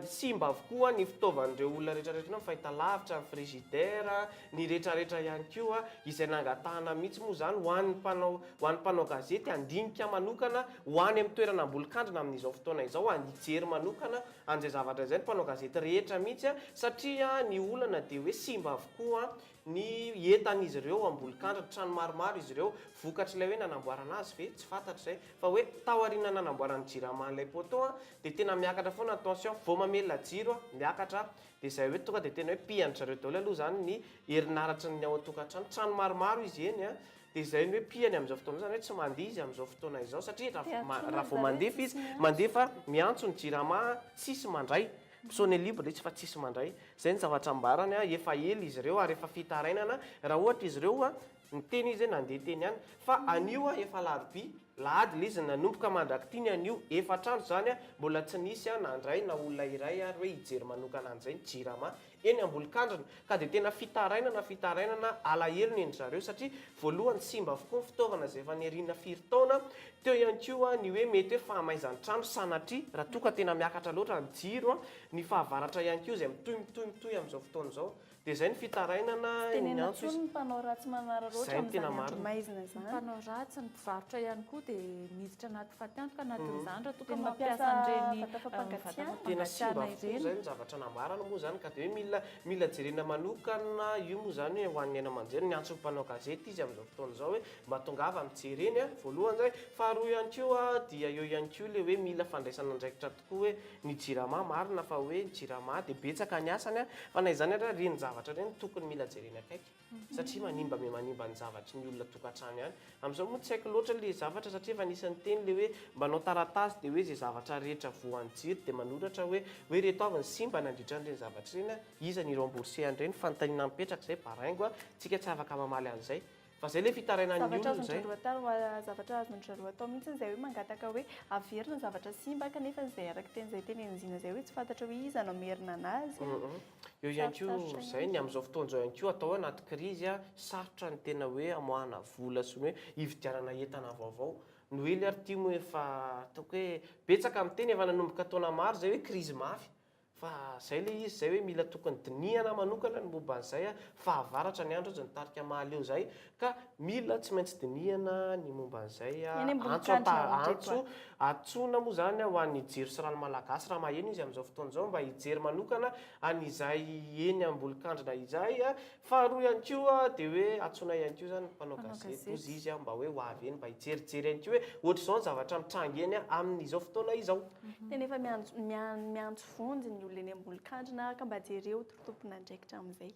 simba avokoa ny fitaovan'ireo olona rehetrarehetra ireo, ny fahitalavitra, ny frigidaire, ny rehetrarehetra ihany koa, izay nangatahana mihitsy moa izany ho an'ny mpanao ho an'ny mpanao gazety handinika manokana ho any amin'ny toerana Ambolokandrina amin'izao fotoana izao, hijery manokana an'izay zavatra izay ny mpanao gazety rehetra mihitsy satria ny olana dia hoe simba avokoa ny entan'izy ireo Ambolokandrina, trano maromaro izy ireo, vokatr'ilay hoe nanamboarana azy ve? Tsy fantatra izay fa hoe taoriana nanamboaran'ny Jirama an'ilay poteau dia tena miakatra foana ny tension, vao mamelona jiro miakatra dia izay hoe tonga dia tena hoe pihan-dry zareo daholo aloha izany ny herinaratry ny ao an-tokantrano, trano maromaro izy eny an, Dia izay ny hoe pihany amin'izao fotoana izao, izany hoe tsy mandeha izy amin'izao fotoana izao satria raha vao mandefa izy, mandefa miantso ny jirama tsisy mandray, mi-sonner libre izy fa tsisy mandray. Izay ny zavatra ambarany, efa ela izy ireo ary efa fitarainana, raha ohatra izy ireo niteny izy hoe nandeha teny ihany, fa anio efa alarobia, lahady ilay izy nanomboka mandrak'ity ny anio, efatr'andro izany mbola tsy nisy nandray na olona iray ary hoe hijery manokana an'izay ny jirama. eny Ambolokandrina ka dia tena fitarainana fitarainana alahelo ny en-dry zareo satria voalohany simba avokoa ny fitaovana izay efa nirina firy taona, teo ihany koa ny hoe mety hoe fahamaizan-trano sanatria raha toa ka tena miakatra loatra ny jiro, ny fahavaratra ihany koa izay mitohy mitohy mitohy amin'izao fotoana izao dia izay ny fitarainana Tsy tenenina niantso intsony izy. ny mpanao ratsy manararaotra Izay no tena amin'izany andro marina. maizina izany. Ny mpanao ratsy, ny mpivarotra ihany koa dia miditra anaty fatiantoka anatin'izany raha toa ka Dia mampiasa mampiasa an'ireny vata fampangatsiahana. vata Tena simba fampangatsiahana avokoa ireny. izay ny zavatra nambarany moa izany ka dia hoe mila mila jerena manokana io moa izany hoe ho an'ny haino aman-jery, niantso ny mpanao gazety izy amin'izao fotoana izao hoe mba tongava mijery eny a, voalohany izay, faharoa ihany koa dia eo ihany koa ilay hoe mila fandraisana andraikitra tokoa hoe ny jirama, marina fa hoe ny jirama dia betsaka ny asany a, fa na izany ary ireny zavatra ireny tokony mila jerena akaiky. Satria manimba me manimba ny zavatry ny olona tokantrano ihany. Amin'izao moa tsy haiko loatra le zavatra satria efa nisy niteny le hoe manao taratasy dia hoe ze zavatra rehetra voan'ny jiro dia manoratra hoe hoe ireto avy ny simba nandritra an'ireny zavatra ireny a, iza ny rembourser an'ireny, fanontaniana mipetraka izay, baraingo a, tsika tsy afaka mamaly an'izay. Fa zay le fitarainan'ny Zavatra olona azon-dry zay. zareo atao, zavatra azon-dry zareo atao mihitsy izay hoe mangataka hoe averina ny zavatra simba kanefa izay araka teny izay tenenin'i Zina izay hoe tsy fantatra hoe iza no hamerina anazy. Eo ihany koa Sarotsarotra izay ihany. ny amin'izao fotoana izao ihany koa atao hoe anaty krizy, sarotra ny tena hoe amoahana vola sy ny hoe hividianana entana vaovao. Noely ary ity moa efa ataoko hoe betsaka miteny efa nanomboka taona maro izay hoe krizy mafy Fa zay le izy zay hoe mila tokony dinihana manokana ny momba an'izay a, fahavaratra ny andro aza ny tarika mahaleo zay ka mila tsy maintsy dinihana ny momba an'izay a, Eny ambony antso kandrina ata ho ndreto antso a. antsoina moa zany ho an'ny jiro sy rano malagasy raha maheno izy amin'izao fotoana izao mba hijery manokana an'izay eny Ambolokandrina izay a, Faharoa ihany koa dia hoe antsoina ihany koa izany ny mpanao gazety hozy izy mba hoe ho avy eny mba hijerijery ihany koa hoe ohatr'izao ny zavatra mitranga eny amin'izao fotoana izao. Tena efa miantso vonjy ny olona eny Ambolokandrina ka mba jereo ry tompon'andraikitra amin'izay.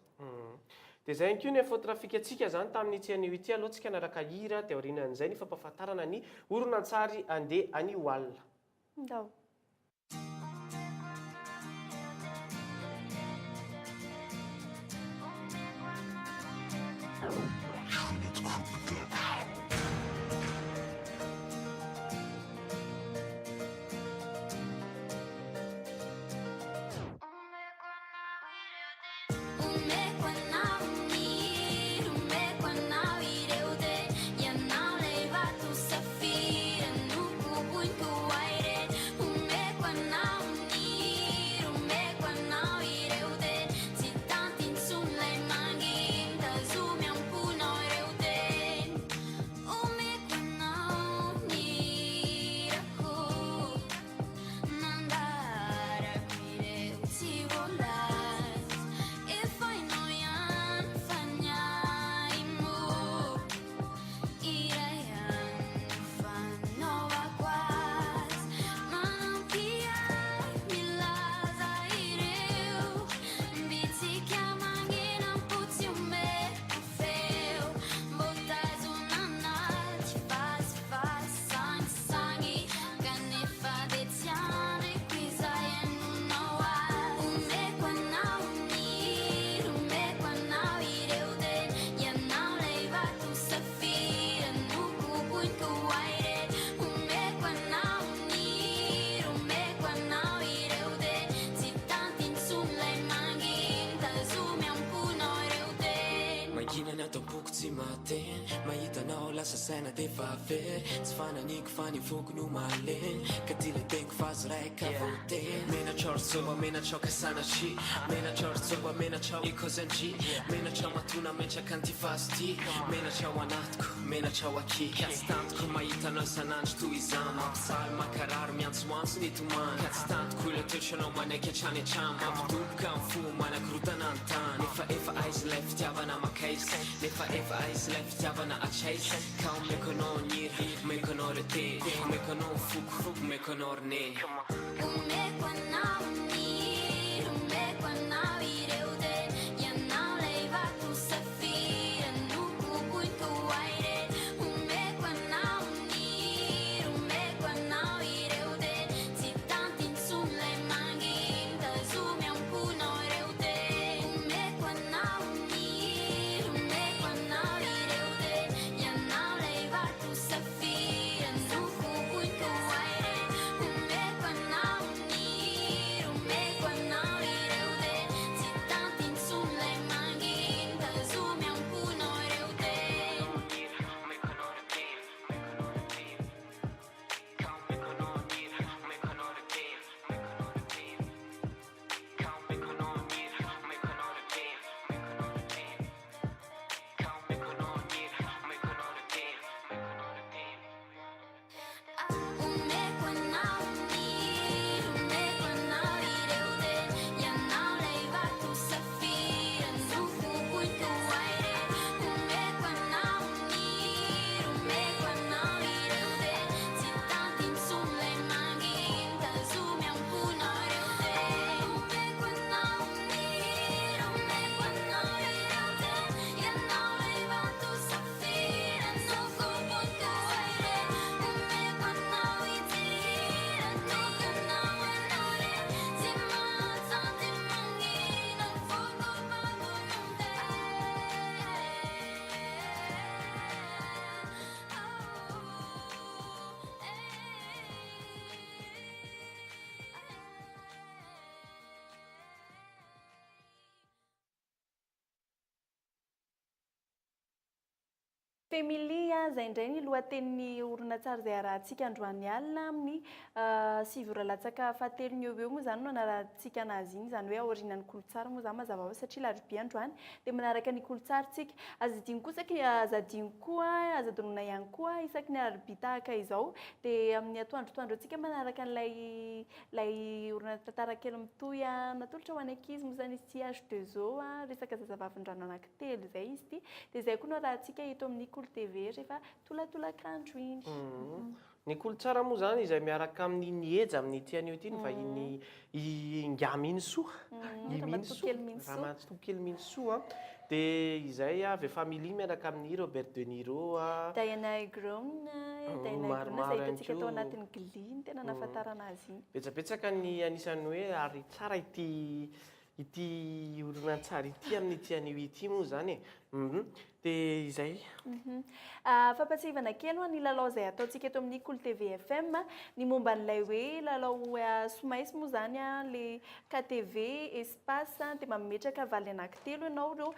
Dia izay ihany koa ny info trafic-ntsika izany tamin'ity anio ity. Aleo tsika hanaraka hira dia aorianan'izay ny fampahafantarana ny horonantsary andeha anio alina. Ndao. Omeko anao ny hira, omeko anao ireo dia ianao ilay vato safira nokoboiniko ahy re. Omeko anao ny hira, omeko anao ireo dia tsy tanty intsony ilay manginy, tazomy am-ponao ireo teny. Omeko anao ny hirako. Nandarako ireo tsy voalaza. Efa hainao ihany fa ny ahy moa iray ihany no fanaovako azy. Manampy ahy milaza ireo bitsika mangina am-po tsy omeko feo. Mbô tazona anaty vazivazy sangisangy. Kanefa dia tsy andriko izay henonao ahy. Omeko anao ny hira, omeko anao ireo teny. Ianao ilay vato safira nokoboiniko ahy re. Omeko anao ny hira, omeko anao ireo teny. Tsy tanty intsony ilay manginy, tazomy am-ponao ireo teny. Mangina ny ato am-poko tsy mahateny. Mahita anao lasa saina d'efa very. Tsy fananiko fa ny foko no malemy. Ka ty le teniko fa azo raika vao teny. Menatra ry zoba, menatra ka sanatria. Menatra ry zoba, menatra ikozenji. Menatra matoa nametraka an'ity vazo ty. Menatra ao anatiko, menatra ao aky. Ka tsy tantiko mahita anao isan'andro toy izany. Mampijaly, mankarary, miantsoantso ny tomany. Ka tsy tantiko ilay toetranao manaiky hatrany hatrany. Mampidoboka ny fo, manakorotana ny tany. Nefa efa aiza ilay fitiavana makaiza. Nefa efa aiza ilay fitiavana hatraiza. Ka omeko anao ny hira, omeko anao ireo teny, omeko anao ny foko, omeko anao ry neny. Omeko anao ny hira, omeko anao ireo teny, ianao ilay vato safira nokoboiniko ahy re. Omeko anao ny hira, omeko anao ireo teny, tsy tanty intsony ilay manginy, tazomy am-ponao ireo teny. Omeko anao ny hira, omeko anao ireo teny, ianao ilay vato safira nokoboiniko ahy re. Omeko anao ny hira, omeko anao ireo teny, tsy Family a, izay indray ny lohatenin'ny horonantsary izay arahantsika androany alina amin'ny 9 ora latsaka fahatelony eo ho eo moa izany no anarahantsika anazy iny, izany hoe aorianan'ny Kolotsara moa izany mazava ho azy satria alarobia androany dia manaraka ny Kolotsara tsika. Aza adino kosa aza adino koa, aza adinoina ihany koa isaky ny alarobia tahaka izao dia amin'ny atoandrotoandro eo tsika manaraka an'ilay ilay horonan-tantara kely mitohy natolotra ho an'ny ankizy moa izany izy ity H2O resaka zazavavindrano anankitelo izay izy ity dia izay koa no arahantsika eto amin'ny Kolo TV rehefa tolatolakandro iny. Ny Kolotsara moa izany izay miaraka amin'ny Ny Eja amin'ity anio ity ny vahiny i Ingahy Minosoa, i Minosoa, Ramatoa kely Minosoa dia izay avy Family miaraka amin'i Robert De Niro, Diana Agron, Diana Agron izay hitantsika tao anatin'ny Glee no tena nahafantarana azy iny. Betsabetsaka ny anisan'ny hoe ary tsara ity ity horonantsary ity amin'ity anio ity moa izany e. Dia izay. Fampatsiahivana kely ho an'ny lalao izay ataontsika eto amin'ny Kolo TV FM, ny momba an'ilay hoe lalao somaiso moa izany, ilay KTV, Espace, dia mametraka valiny anankitelo ianao ireo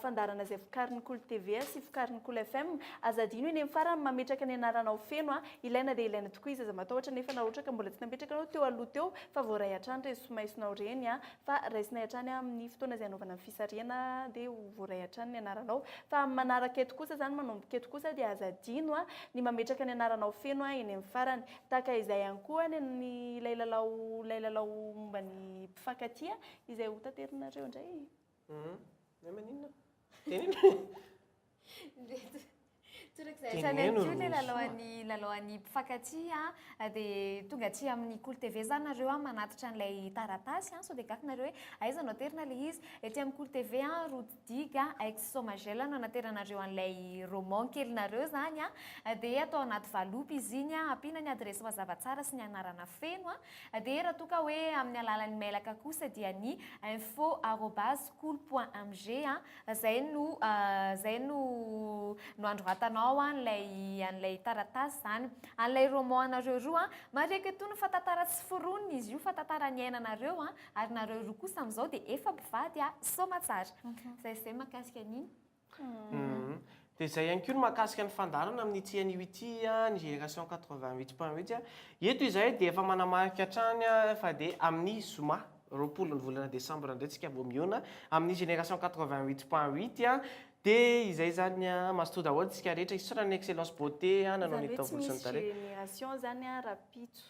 fandaharana izay vokarin'ny Kolo TV sy vokarin'ny Kolo FM. Aza adino eny amin'ny farany ny mametraka ny anaranao feno, ilaina dia ilaina tokoa izy, aza matahotra nefa na ohatra ka mbola tsy nametraka ianao teo aloha teo fa voaray hatrany ireny somaisonao ireny. Fa raisinay hatrany amin'ny fotoana izay hanaovana ny fisarihana dia ho voaray hatrany ny anaranao. Fa amin'ny manaraka eto kosa izany, manomboka eto kosa dia aza adino ny mametraka ny anaranao feno eny amin'ny farany. Tahaka izay ihany koa ny an'ny ilay lalao ilay lalao momba ny mpifankatia izay ho taterinareo indray. Hum, maninona? Teneno. Torak'izay hatrany ihany koa ilay lalao an'ny lalao an'ny mpifankatia dia tonga aty amin'ny Kolo TV izany nareo manatitra an'ilay taratasy sao dia gaga nareo hoe aiza no aterina ilay izy. Ety amin'ny Kolo TV route digue ex Somagel no anateranareo an'ilay roman kelinareo izany dia atao anaty valopy izy iny ampiana ny adiresy mazava tsara sy ny anarana feno dia raha toa ka hoe amin'ny alalan'ny mailaka kosa dia ny info arobase kolo point mg Zay no zay no no androratanao an'ilay an'ilay taratasy zany. An'ilay roman anareo roa an. Marihiko etoana fa tantara tsy foronina izy io fa tantara niainanareo an, ary nareo roa kosa amin'izao dia efa mpivady an, soamatsara. Zay zay mahakasika an'iny. Dia izay ihany koa ny mahakasika ny fandaharana amin'ity anio ity ny Génération 88.8. Eto izahay dia efa manamarika hatrany fa dia amin'ny zoma 20 ny volana desambra indray tsika vao mihaona amin'ny Génération 88.8 dia izay izany mazotoa daholo tsika rehetra isaorana ny Excellence Beauté nanao ny Izany hoe tsy taovolo sy ny misy tarehy. Génération izany rahampitso.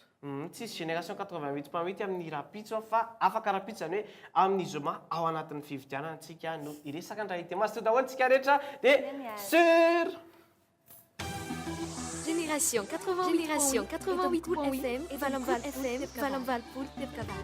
Tsisy Génération 88.8 amin'ny rahampitso fa afaka rahampitso izany hoe amin'ny zoma ao anatin'ny fividianana tsika no hiresaka indray. Dia mazotoa daholo tsika rehetra dia sur. Génération 88 Génération 88.8 FM 88 FM 88 teboka valo.